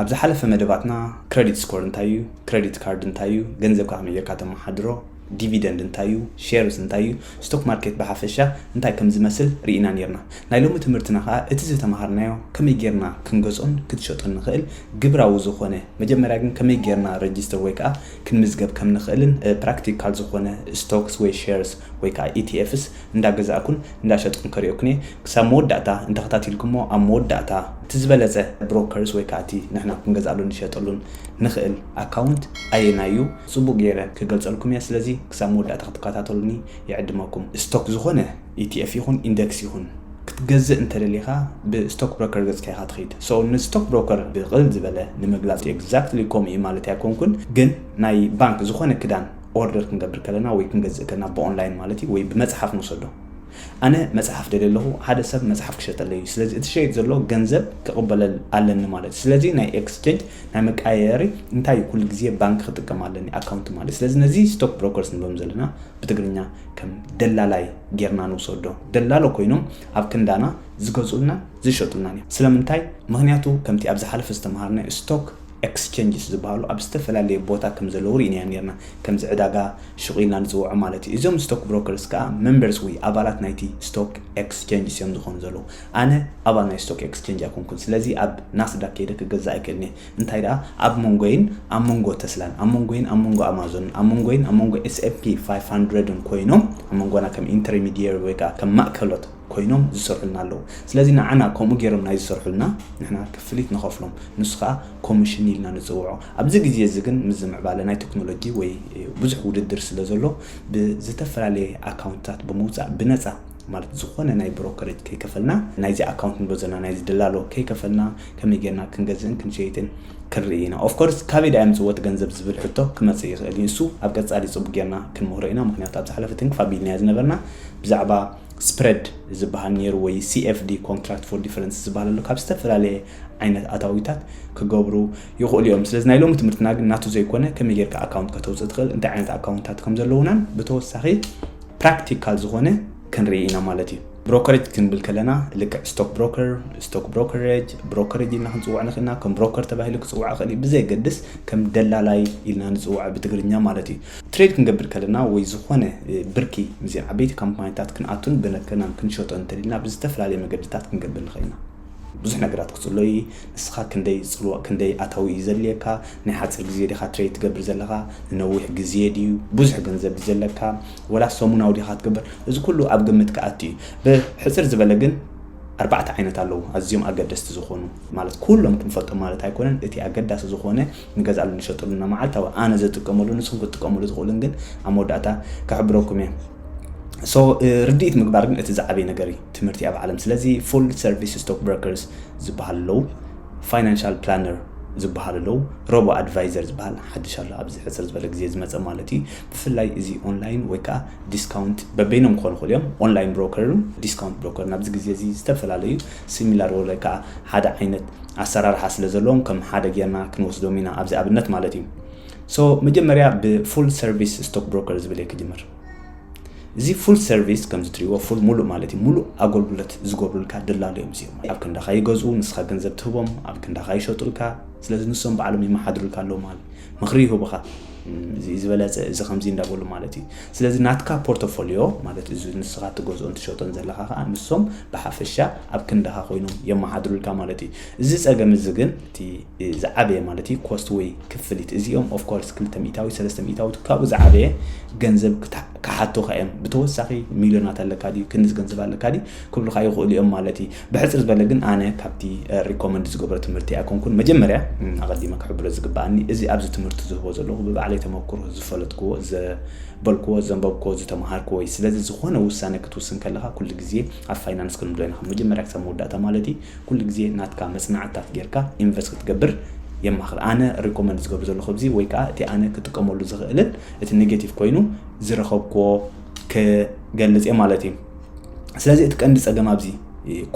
ኣብ ዝሓለፈ መደባትና ክረዲት ስኮር እንታይ እዩ፣ ክረዲት ካርድ እንታይ እዩ፣ ገንዘብካ ከመይ ጌርካ ተመሓድሮ፣ ዲቪደንድ እንታይ እዩ፣ ሼርስ እንታይ እዩ፣ ስቶክ ማርኬት ብሓፈሻ እንታይ ከም ዝመስል ርኢና ነርና። ናይ ሎሚ ትምህርትና ከዓ እቲ ዝተምሃርናዮ ከመይ ጌርና ክንገዝኦን ክትሸጦን ንኽእል ግብራዊ ዝኾነ፣ መጀመርያ ግን ከመይ ጌርና ረጅስተር ወይ ከዓ ክንምዝገብ ከም ንኽእልን ፕራክቲካል ዝኾነ ስቶክስ ወይ ሼርስ ወይ ከዓ ኢቲኤፍስ እንዳገዛእኩን እንዳሸጥኩን ከርእየኩን እየ። ክሳብ መወዳእታ እንተኸታቲልኩሞ ኣብ መወዳእታ እቲ ዝበለፀ ብሮከርስ ወይ ከዓ እቲ ንሕና ክንገዝኣሉን ንሸጠሉን ንኽእል ኣካውንት ኣየናይ እዩ ፅቡቅ ገይረ ክገልፀልኩም እየ። ስለዚ ክሳብ መወዳእታ ክትከታተሉኒ ይዕድመኩም። ስቶክ ዝኾነ ኢቲኤፍ ይኹን ኢንደክስ ይኹን ክትገዝእ እንተደሊኻ ብስቶክ ብሮከር ገፅካ ኢኻ ትኸይድ። So ንስቶክ ብሮከር ብቕልል ዝበለ ንምግላፅ ኤግዛክትሊ ከምኡ እዩ ማለት ኣይኮንኩን፣ ግን ናይ ባንክ ዝኾነ ክዳን ኦርደር ክንገብር ከለና ወይ ክንገዝእ ከለና ብኦንላይን ማለት እዩ ወይ ብመፅሓፍ ንወሰዶ። ኣነ መፅሓፍ ደልየ ኣለኹ፣ ሓደ ሰብ መፅሓፍ ክሸጠለይ እዩ። ስለዚ እቲ ሸይጥ ዘሎ ገንዘብ ክቕበለል ኣለኒ ማለት እዩ። ስለዚ ናይ ኤክስቼንጅ ናይ መቃየሪ እንታይ እዩ ኩሉ ግዜ ባንክ ክጥቀም ኣለኒ ኣካውንት ማለት። ስለዚ ነዚ ስቶክ ብሮከርስ ንብሎም ዘለና ብትግርኛ ከም ደላላይ ጌርና ንውሰዶ። ደላሎ ኮይኖም ኣብ ክንዳና ዝገዝኡልና ዝሸጡልናን እዮም። ስለምንታይ? ምኽንያቱ ከምቲ ኣብ ዝሓለፈ ዝተምሃርናዮ ስቶክ ኤክስቼንጅስ ዝበሃሉ ኣብ ዝተፈላለየ ቦታ ከም ዘለዉ ርኢናዮ ነርና። ከምዚ ዕዳጋ ሹቕ ኢልና ንፅውዖ ማለት እዩ። እዞም ስቶክ ብሮከርስ ከዓ ሜምበርስ ወይ ኣባላት ናይቲ ስቶክ ኤክስቼንጅስ እዮም ዝኾኑ ዘለዉ። ኣነ ኣባል ናይ ስቶክ ኤክስቼንጅ ኣይኮንኩን። ስለዚ ኣብ ናስዳክ ከይደ ክገዛእ ኣይክእልን እየ። እንታይ ደኣ ኣብ መንጎይን ኣብ መንጎ ተስላን ኣብ መንጎይን ኣብ መንጎ ኣማዞንን ኣብ መንጎይን ኣብ መንጎ ኤስኤንፒ ፋይቭ ሃንድረድን ኮይኖም ኣብ መንጎና ከም ኢንተርሚዲየሪ ወይ ከዓ ከም ማእከሎት ኮይኖም ዝሰርሑልና ኣለዉ። ስለዚ ንዓና ከምኡ ገይሮም ናይ ዝሰርሑልና ንሕና ክፍሊት ንኸፍሎም፣ ንሱ ከዓ ኮሚሽን ኢልና ንፅውዖ። ኣብዚ ግዜ እዚ ግን ምስ ዝምዕባለ ናይ ቴክኖሎጂ ወይ ብዙሕ ውድድር ስለ ዘሎ ብዝተፈላለየ ኣካውንትታት ብምውፃእ ብነፃ ማለት ዝኾነ ናይ ብሮከሬጅ ከይከፈልና ናይዚ ኣካውንት ንብሎ ዘለና ናይዚ ደላሎ ከይከፈልና ከመይ ጌርና ክንገዝእን ክንሸይጥን ክንርኢ ኢና። ኦፍኮርስ ካበይ ዳ የምፅዎ እቲ ገንዘብ ዝብል ሕቶ ክመፅእ ይኽእል እዩ። እሱ ኣብ ቀፃሊ ፅቡቅ ጌርና ክንምህሮ ኢና። ምክንያቱ ኣብ ዝሓለፈ ትንክፍ ኣቢልናዮ ዝነበርና ብዛዕባ ስፕረድ ዝበሃል ነይሩ ወይ ሲኤፍዲ ኮንትራክት ፎር ዲፈረንስ ዝበሃል ኣሎ። ካብ ዝተፈላለየ ዓይነት ኣታዊታት ክገብሩ ይኽእሉ እዮም። ስለዚ ናይ ሎሚ ትምህርትና ግን ናቱ ዘይኮነ ከመይ ጌርካ ኣካውንት ከተውፅእ ትኽእል፣ እንታይ ዓይነት ኣካውንታት ከም ዘለውናን ብተወሳኺ ፕራክቲካል ዝኾነ ክንርኢ ኢና ማለት እዩ። ብሮከሬጅ ክንብል ከለና ልክዕ ስቶክ ብሮከር፣ ስቶክ ብሮከሬጅ፣ ብሮከሬጅ ኢልና ክንፅውዖ ንኽእልና፣ ከም ብሮከር ተባሂሉ ክፅዋዕ ይኽእል እዩ። ብዘየገድስ ከም ደላላይ ኢልና ንፅውዖ ብትግርኛ ማለት እዩ። ትሬድ ክንገብር ከለና ወይ ዝኾነ ብርኪ ምስዘን ዓበይቲ ካምፓኒታት ክንኣቱን ብነከናን ክንሸጦ እንተደልና ብዝተፈላለየ መገድታት ክንገብር ንኽእል ኢና። ብዙሕ ነገራት ክፅሎ እዩ። ንስኻ ክንደይ ፅልዋ ክንደይ ኣታዊ እዩ ዘድልየካ? ናይ ሓፂር ግዜ ዲኻ ትሬድ ትገብር ዘለኻ? ንነዊሕ ግዜ ድዩ? ብዙሕ ገንዘብ ድዩ ዘለካ? ወላ ሰሙናዊ ዲኻ ትገብር? እዚ ኩሉ ኣብ ግምት ክኣቱ እዩ። ብሕፅር ዝበለ ግን ኣርባዕተ ዓይነት ኣለዉ ኣዝዮም ኣገደስቲ ዝኾኑ፣ ማለት ኩሎም ክንፈልጦም ማለት ኣይኮነን። እቲ ኣገዳሲ ዝኾነ ንገዝኣሉ ንሸጠሉና መዓልታዊ ኣነ ዘጥቀመሉ ንስኹም ክትጥቀመሉ ዝኽእሉን ግን ኣብ መወዳእታ ክሕብረኩም እየ። So ርድኢት ምግባር ግን እቲ ዝዓበየ ነገር እዩ። ትምህርቲ ኣብ ዓለም ስለዚ ፉል ሰርቪስ ስቶክ ብሮከርስ ዝበሃል ኣለዉ፣ ፋይናንሻል ፕላነር ዝበሃል ኣለዉ፣ ሮቦ ኣድቫይዘር ዝበሃል ሓድሽ ኣሎ ኣብዚ ሕፅር ዝበለ ግዜ ዝመፀ ማለት እዩ። ብፍላይ እዚ ኦንላይን ወይ ከዓ ዲስካውንት በበይኖም ክኾኑ ይኽእሉ እዮም። ኦንላይን ብሮከርን ዲስካውንት ብሮከርን ኣብዚ ግዜ እዚ ዝተፈላለዩ ሲሚላር ወይ ከዓ ሓደ ዓይነት ኣሰራርሓ ስለ ዘለዎም ከም ሓደ ጌርና ክንወስዶም ኢና ኣብዚ ኣብነት ማለት እዩ። So መጀመርያ ብፉል ሰርቪስ ስቶክ ብሮከር ዝብል እየ ክጅምር። እዚ ፉል ሰርቪስ ከምዚ ትሪእዎ ፉል ሙሉእ ማለት እዩ። ሙሉእ ኣገልግሎት ዝገብሩልካ ደላሎ እዮም እዚኦም። ኣብ ክንዳኻ ይገዝኡ፣ ንስኻ ገንዘብ ትህቦም፣ ኣብ ክንዳኻ ይሸጡልካ። ስለዚ ንሶም ባዕሎም ይመሓድሩልካ ኣለዉ ማለት ምኽሪ ይህቡኻ። እዚ ዝበለፀ እዚ ከምዚ እንዳበሉ ማለት እዩ። ስለዚ ናትካ ፖርቶፎሊዮ ማለት እዚ ንስኻ ትገዝኦን ትሸጦን ዘለኻ ከዓ ንሶም ብሓፈሻ ኣብ ክንዳኻ ኮይኖም የመሓድሩልካ ማለት እዩ። እዚ ፀገም እዚ ግን እቲ ዝዓበየ ማለት እዩ ኮስት ወይ ክፍሊት እዚኦም ኦፍኮርስ ክልተ ሚእታዊ ሰለስተ ሚእታዊ ካብኡ ዝዓበየ ገንዘብ ክሓቱኻ እዮም። ብተወሳኺ ሚልዮናት ኣለካ ድዩ ክንዚ ገንዘብ ኣለካ ድዩ ክብሉኻ ይኽእሉ እዮም ማለት እዩ። ብሕፅር ዝበለ ግን ኣነ ካብቲ ሪኮመንድ ዝገብሮ ትምህርቲ ኣይኮንኩን። መጀመርያ ኣቐዲመ ክሕብሮ ዝግበኣኒ እዚ ኣብዚ ትምህርቲ ዝህቦ ዘለኹ ብባዕለይ ተመክሮ ዝፈለጥክዎ ዘበልክዎ ዘንበብክዎ ዝተምሃርክዎ እዩ። ስለዚ ዝኾነ ውሳነ ክትውስን ከለኻ ኩሉ ግዜ ኣብ ፋይናንስ ክንብሎ ኢና ካብ መጀመርያ ክሳብ መወዳእታ ማለት እዩ ኩሉ ግዜ ናትካ መፅናዕትታት ጌርካ ኢንቨስት ክትገብር የማኽር። ኣነ ሪኮመንድ ዝገብር ዘለኹ ኣብዚ ወይ ከዓ እቲ ኣነ ክጥቀመሉ ዝኽእልን እቲ ኔጌቲቭ ኮይኑ ዝረኸብክዎ ክገልፅ እየ ማለት እዩ። ስለዚ እቲ ቀንዲ ፀገም ኣብዚ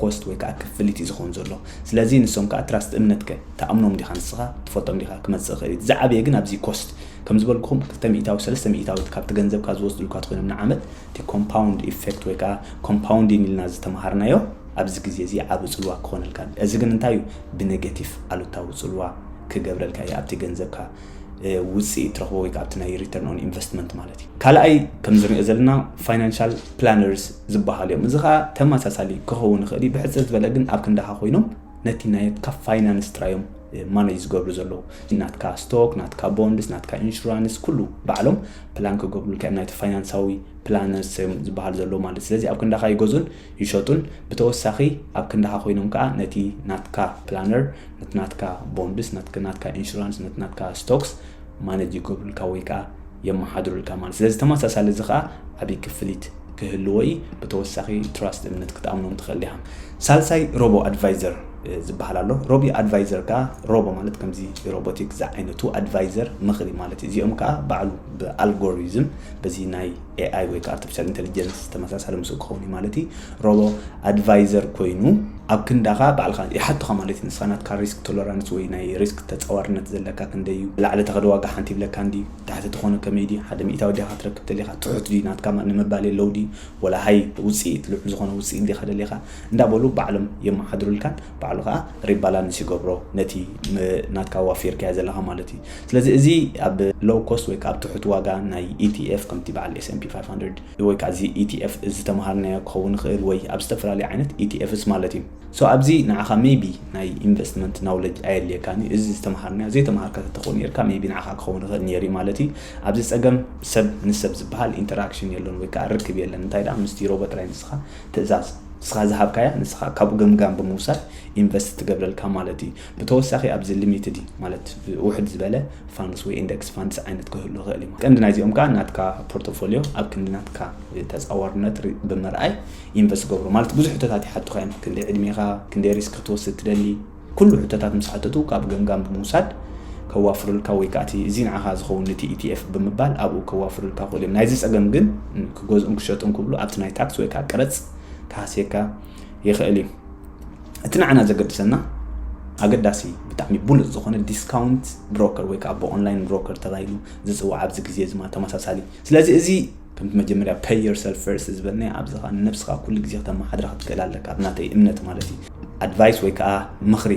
ኮስት ወይ ከዓ ክፍሊት እዩ ዝኸውን ዘሎ። ስለዚ ንሶም ከዓ ትራስት እምነትከ ትኣምኖም ዲኻ ንስኻ ትፈልጦም ዲኻ ክመፅእ ይኽእል እዩ። ዝዓበየ ግን ኣብዚ ኮስት ከም ዝበልኩኹም ክልተ ሚእታዊ ሰለስተ ሚእታዊት ካብቲ ገንዘብካ ዝወስዱልካ ትኾይኖም ንዓመት እቲ ኮምፓውንድ ኢፌክት ወይ ከዓ ኮምፓውንዲን ኢልና ዝተምሃርናዮ ኣብዚ ግዜ እዚ ዓቢ ፅልዋ ክኾነልካ። እዚ ግን እንታይ እዩ? ብኔጌቲቭ ኣሉታዊ ፅልዋ ክገብረልካ እዩ ኣብቲ ገንዘብካ ውፅኢት ትረኽቦ ወይ ኣብቲ ናይ return on investment ማለት እዩ። ካልኣይ ከምዚ ንሪኦ ዘለና financial planners ዝበሃል እዮም። እዚ ከዓ ተመሳሳሊ ክኸውን ይኽእል እዩ። ብሕፅር ዝበለ ግን ኣብ ክንዳኻ ኮይኖም ነቲ ናትካ finance ጥራዮም ማነጅ ዝገብሩ ዘለዉ። ናትካ stock፣ ናትካ bonds፣ ናትካ insurance ኩሉ ባዕሎም ፕላን ክገብሩልካ እዮም። ናይቲ ፋይናንሳዊ ፕላነርስ እዮም ዝበሃል ዘለዉ ማለት። ስለዚ ኣብ ክንዳኻ ይገዙን ይሸጡን። ብተወሳኺ ኣብ ክንዳኻ ኮይኖም ከዓ ነቲ ናትካ ፕላነር፣ ነቲ ናትካ ቦንድስ፣ ነቲ ናትካ ኢንሹራንስ፣ ነቲ ናትካ ስቶክስ ማነጅ ይገብሩልካ ወይ ከዓ የመሓድሩልካ ማለት። ስለዚ ተመሳሳሊ እዚ ከዓ ዓብዪ ክፍሊት ክህልዎ እዩ። ብተወሳኺ ትራስት፣ እምነት ክትኣምኖም ትኽእል ኢኻ። ሳልሳይ ሮቦ ኣድቫይዘር ዝበሃል ኣሎ። ሮቢ ኣድቫይዘር ከዓ ሮቦ ማለት ከምዚ ሮቦቲክ ዝዓይነቱ ኣድቫይዘር ምኽሪ ማለት እዩ። እዚኦም ከዓ ባዕሉ ብኣልጎሪዝም በዚ ናይ ኤኣይ ወይ ከዓ ኣርቲፊሻል ኢንቴሊጀንስ ተመሳሳሊ ምስኡ ክኸውን እዩ ማለት እዩ። ሮቦ ኣድቫይዘር ኮይኑ ኣብ ክንዳኻ ባዕልኻ ይሓቱኻ ማለት እዩ። ንስኻ ናትካ ሪስክ ቶለራንስ ወይ ናይ ሪስክ ተፃዋርነት ዘለካ ክንደይ እዩ? ላዕሊ ተኸደ ዋጋ ሓንቲ ይብለካ እንዲ፣ ታሕቲ ተኾነ ከመይ ድዩ? ሓደ ሚእታዊ ዲኻ ትረክብ ተሊኻ ትሑት ድዩ? ናትካ ማ-፣ ንምባል የለው ድዩ? ወላ ሃይ ውፅኢት፣ ልዑል ዝኾነ ውፅኢት ዲኻ ደሊኻ እንዳበሉ ባዕሎም የመሓድሩልካን ባዕሉ ከዓ ሪባላንስ ይገብሮ ነቲ ም-፣ ናትካ ዋፊርካዮ ዘለኻ ማለት እዩ። ስለዚ እዚ ኣብ ሎው ኮስት ወይ ከዓ ኣብ ትሑት ዋጋ ናይ ኢቲኤፍ ከምቲ በዓል ኤስኤንፒ ፋይቭ ሃንድረድ ወይ ከዓ እዚ ኢቲኤፍ እዚ ዝተምሃርናዮ ክኸውን ይኽእል ወይ ኣብ ዝተፈላለዩ ዓይነት ኢቲኤፍስ ማለት እዩ። ሶ ኣብዚ ንዓኻ ሜቢ ናይ ኢንቨስትመንት ናውለጅ ኣየድልየካን እዩ። እዚ ዝተምሃርናዮ ዘይተምሃርካ ተተኾን ነርካ ሜቢ ንዓኻ ክኸውን ይኽእል ነይሩ እዩ ማለት እዩ። ኣብዚ ፀገም ሰብ ንሰብ ዝበሃል ኢንተራክሽን የለን ወይ ከዓ ርክብ የለን። እንታይ ደኣ ምስቲ ሮቦ ጥራይ ንስኻ ትእዛዝ ንስኻ ዝሃብካያ ንስኻ ካብኡ ገምጋም ብምውሳድ ኢንቨስት ትገብረልካ ማለት እዩ። ብተወሳኺ ኣብዚ ሊሚትድ እዩ ማለት ውሕድ ዝበለ ፋንድስ ወይ ኢንደክስ ፋንድስ ዓይነት ክህሉ ይኽእል እዩ። ቀንዲ ናይዚኦም ከዓ ናትካ ፖርቶፎሊዮ ኣብ ክንዲ ናትካ ተፃዋርነት ሪ-፣ ብምርኣይ ኢንቨስት ገብሮ ማለት ብዙሕ ሕቶታት ይሓቱኻ እዮም። ክንደይ ዕድሜኻ፣ ክንደይ ሪስክ ክትወስድ ትደሊ፣ ኩሉ ሕቶታት ምስ ሓተቱ ካብ ገምጋም ብምውሳድ ከዋፍሩልካ ወይ ከዓ እቲ እዚ ንዓኻ ዝኸውን ነቲ ኢቲኤፍ ብምባል ኣብኡ ከዋፍሩልካ ክእሉ እዮም። ናይዚ ፀገም ግን ክገዝኡን ክሸጡን ክብሉ ኣብቲ ናይ ታክስ ወይ ከዓ ቀረፅ ክሃስየካ ይኽእል እዩ። እቲ ንዓና ዘገድሰና ኣገዳሲ ብጣዕሚ ብሉፅ ዝኾነ ዲስካውንት ብሮከር ወይ ከዓ ብኦንላይን ብሮከር ተባሂሉ ዝፅዋዕ ኣብዚ ግዜ እዚ ማለት ተመሳሳሊ። ስለዚ እዚ ከምቲ መጀመርያ pay yourself first ዝበልናዮ ኣብዚ ከዓ ንነብስኻ ኩሉ ግዜ ክተመሓድራ ክትክእል ኣለካ ኣብ ናተይ እምነት ማለት እዩ። ኣድቫይስ ወይ ከዓ ምኽሪ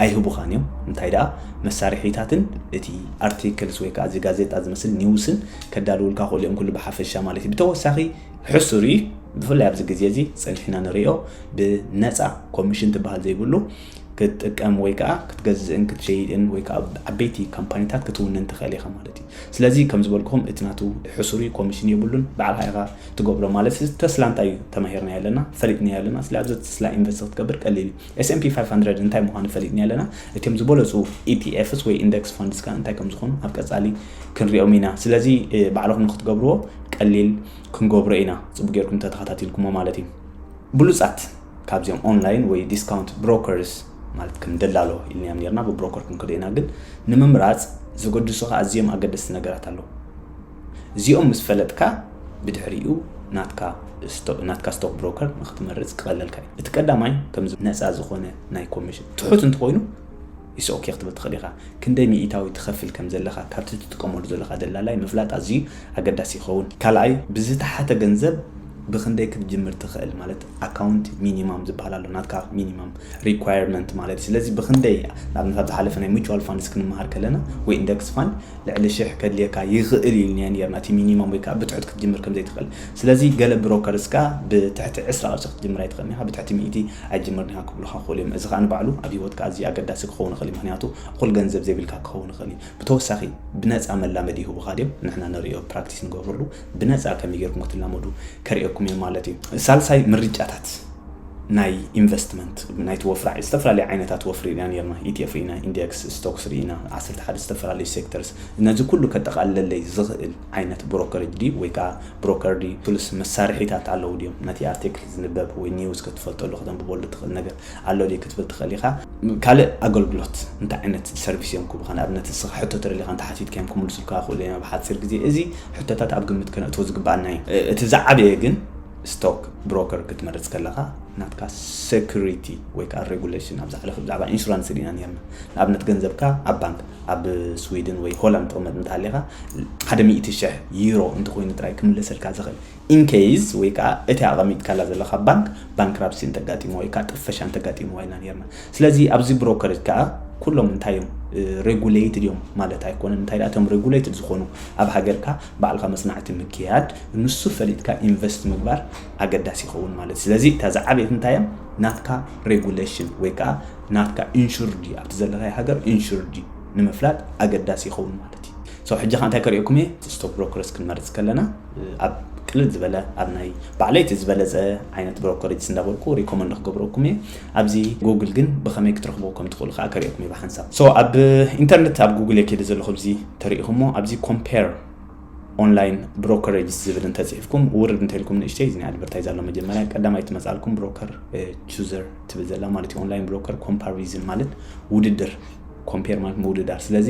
ኣይህቡኻን እዮም። እንታይ ደኣ መሳርሒታትን እቲ ኣርቲክልስ ወይ ከዓ እዚ ጋዜጣ ዝመስል ኒውስን ከዳልውልካ ክእሉ እዮም ኩሉ ብሓፈሻ ማለት እዩ። ብተወሳኺ ሕሱር እዩ። ብፍላይ ኣብዚ ግዜ እዚ ጸኒሕና ንሪኦ ብነጻ ኮሚሽን ትበሃል ዘይብሉ ክትጥቀም ወይ ከዓ ክትገዝእን ክትሸይጥን ወይ ከዓ ዓበይቲ ካምፓኒታት ክትውንን ትኽእል ኢኻ ማለት እዩ። ስለዚ ከም ዝበልኩኹም እቲ ናቱ ሕሱር እዩ፣ ኮሚሽን የብሉን፣ ባዕልኻ ኢኻ ትገብሮ ማለት እዚ ተስላ እንታይ እዩ ተማሂርና ኣለና ፈሊጥና ኣለና። ስለ ኣብዚ ተስላ ኢንቨስት ክትገብር ቀሊል እዩ። ኤስኤንፒ ፋይቭ ሃንድረድ እንታይ ምዃኑ ፈሊጥና ኣለና። እቲኦም ዝበለፁ ኢቲኤፍስ ወይ ኢንደክስ ፋንድስ ከዓ እንታይ ከም ዝኾኑ ኣብ ቀፃሊ ክንሪኦም ኢና። ስለዚ እ፣ ባዕልኹም ንክትገብርዎ ቀሊል ክንገብሮ ኢና፣ ጽቡቅ ጌርኩም እንተተኸታቲልኩሞ ማለት እዩ። ብሉጻት ካብዚኦም ኦንላይን ወይ ዲስካውንት ብሮከርስ ማለት ከም ደላሎ ኢልናዮም ኔርና፣ ብብሮከር ክንክዶ ኢና፣ ግን ንምምራጽ ዝገድሱኻ ኣዝዮም ኣገደስቲ ነገራት ኣለዉ። እዚኦም ምስ ፈለጥካ ብድሕሪኡ ናትካ ስቶ-፣ ናትካ ስቶክ ብሮከር ንክትመርጽ ክቐለልካ እዩ። እቲ ቀዳማይ ከምዚ ነጻ ዝኾነ ናይ ኮሚሽን ትሑት እንተኾይኑ ኢትስ ኦኬ ክትብል ትኽእል ኢኻ። ክንደይ ሚእታዊ ትኸፍል ከም ዘለኻ ካብቲ ትጥቀመሉ ዘለኻ ደላላይ ምፍላጥ ኣዝዩ ኣገዳሲ ይኸውን። ካልኣይ፣ ብዝተሓተ ገንዘብ ብኽንደይ ክትጅምር ትኽእል፣ ማለት ኣካውንት ሚኒማም ዝበሃል ኣሎ፣ ናትካ ሚኒማም ሪኳየርመንት ማለት እዩ። ስለዚ ብኽንደይ፣ ንኣብነት ኣብ ዝሓለፈ ናይ ሚቹዋል ፋንድስ ክንመሃር ከለና ወይ ኢንደክስ ፋንድ ልዕሊ ሽሕ ከድልየካ ይኽእል ኢልናዮ ኔርና። እቲ ሚኒማም ወይ ከዓ ብትሑት ክትጅምር ከም ዘይትኽእል። ስለዚ ገለ ብሮከርስ ከዓ ብትሕቲ ዕስራ ቅርሺ ክትጅምር ኣይትኽእልን ኢኻ፣ ብትሕቲ ሚእቲ ኣይትጅምርን ኢኻ ክብሉኻ ክኽእሉ እዮም። እዚ ከዓ ንባዕሉ ኣብ ህይወትካ ኣዝዩ ኣገዳሲ ክኸውን ይኽእል እዩ። ምኽንያቱ እኹል ገንዘብ ዘይብልካ ክኸውን ይኽእል እዩ። ብተወሳኺ ብነፃ መላመዲ ይህቡኻ ድዮም? ንሕና ንርእዮ፣ ፕራክቲስ ንገብረሉ፣ ብነፃ ከመይ ጌርኩም ክትላመዱ ከርእየኩም እዮም ማለት እዩ። ሳልሳይ ምርጫታት ናይ ኢንቨስትመንት ናይቲ ወፍሪ፣ ዝተፈላለዩ ዓይነታት ወፍሪ ኢና ኔርና። ኢቲኤፍ ርኢና፣ ኢንዴክስ ስቶክስ ርኢና፣ ዓሰርተ ሓደ ዝተፈላለዩ ሴክተርስ። ነዚ ኩሉ ከጠቓልለለይ ዝኽእል ዓይነት ብሮከሬጅ ድዩ ወይ ከዓ ብሮከር ድዩ? ቱልስ መሳርሒታት ኣለዉ ድዮም? ነቲ ኣርቲክል ዝንበብ ወይ ኒውስ ክትፈልጠሉ ከተንብበሉ ትኽእል ነገር ኣሎ ድዩ ክትብል ትኽእል ኢኻ። ካልእ ኣገልግሎት እንታይ ዓይነት ሰርቪስ እዮም ክህቡኻ? ንኣብነት ንስኻ ሕቶ ተደሊኻ እንተሓቲትካዮም ክምልሱልካ ይኽእሉ እዮም ኣብ ሓፂር ግዜ። እዚ ሕቶታት ኣብ ግምት ከነእትዎ ዝግባኣና እዩ። እቲ ዝዓበየ ግን ስቶክ ብሮከር ክትመርጽ ከለኻ ናትካ ሴኩሪቲ ወይ ከዓ ሬጉሌሽን ኣብ ዝሓለፈ ብዛዕባ ኢንሹራንስ ርኢና ኔርና። ንኣብነት ገንዘብካ ኣብ ባንክ ኣብ ስዊድን ወይ ሆላንድ ተቐመጥ እንተሃሊኻ ሓደ ሚእቲ ሽሕ ዩሮ እንተኾይኑ ጥራይ ክምለሰልካ ዝኽእል ኢንኬይዝ ወይ ከዓ እቲ ኣቐሚጥካላ ዘለኻ ባንክ ባንክራፕሲ እንተጋጢሞ ወይ ከዓ ጥፈሻ እንተጋጢሞ ኢና ኔርና። ስለዚ ኣብዚ ብሮከሬጅ ከዓ ኩሎም እንታይ እዮም regulated እዮም ማለት ኣይኮነን። እንታይ ደኣ እቶም regulated ዝኾኑ ኣብ ሃገርካ ባዕልካ መጽናዕቲ ምክያድ፣ ንሱ ፈሊጥካ ኢንቨስት ምግባር ኣገዳሲ ይኸውን ማለት እዩ። ስለዚ እታ ዝዓበየት እንታይ እያ? ናትካ ሬጉሌሽን ወይ ከዓ ናትካ ኢንሹርድ ኣብቲ ዘለኻዮ ሃገር ኢንሹርድ ንምፍላጥ ኣገዳሲ ይኸውን ማለት እዩ። So ሕጂ ከዓ እንታይ ከርእየኩም እየ? ስቶክ ብሮከርስ ክንመርጽ ከለና ኣብ ቅልል ዝበለ ኣብ ናይ ባዕለይቲ ዝበለጸ ዓይነት ብሮከሬጅ እንዳበልኩ ሪኮመንድ ክገብረኩም እየ። ኣብዚ ጉግል ግን ብኸመይ ክትረኽቦ ከም ትኽእሉ ከዓ ከርእየኩም እየ ብሓንሳብ። So ኣብ ኢንተርነት ኣብ ጉግል እየ ከይደ ዘለኹ። ኣብዚ ተሪኢኹሞ ኣብዚ ኮምፔር ኦንላይን ብሮከሬጅ ዝብል እንተፅሒፍኩም ውርድ እንተልኩም ንእሽተይ እዚ ናይ ኣድቨርታይዝ ኣሎ። መጀመርያ ቀዳማይ ትመፃልኩም ብሮከር ቹዘር ትብል ዘላ ማለት እዩ። ኦንላይን ብሮከር ኮምፓሪዝን ማለት ውድድር፣ ኮምፔር ማለት ምውድዳር። ስለዚ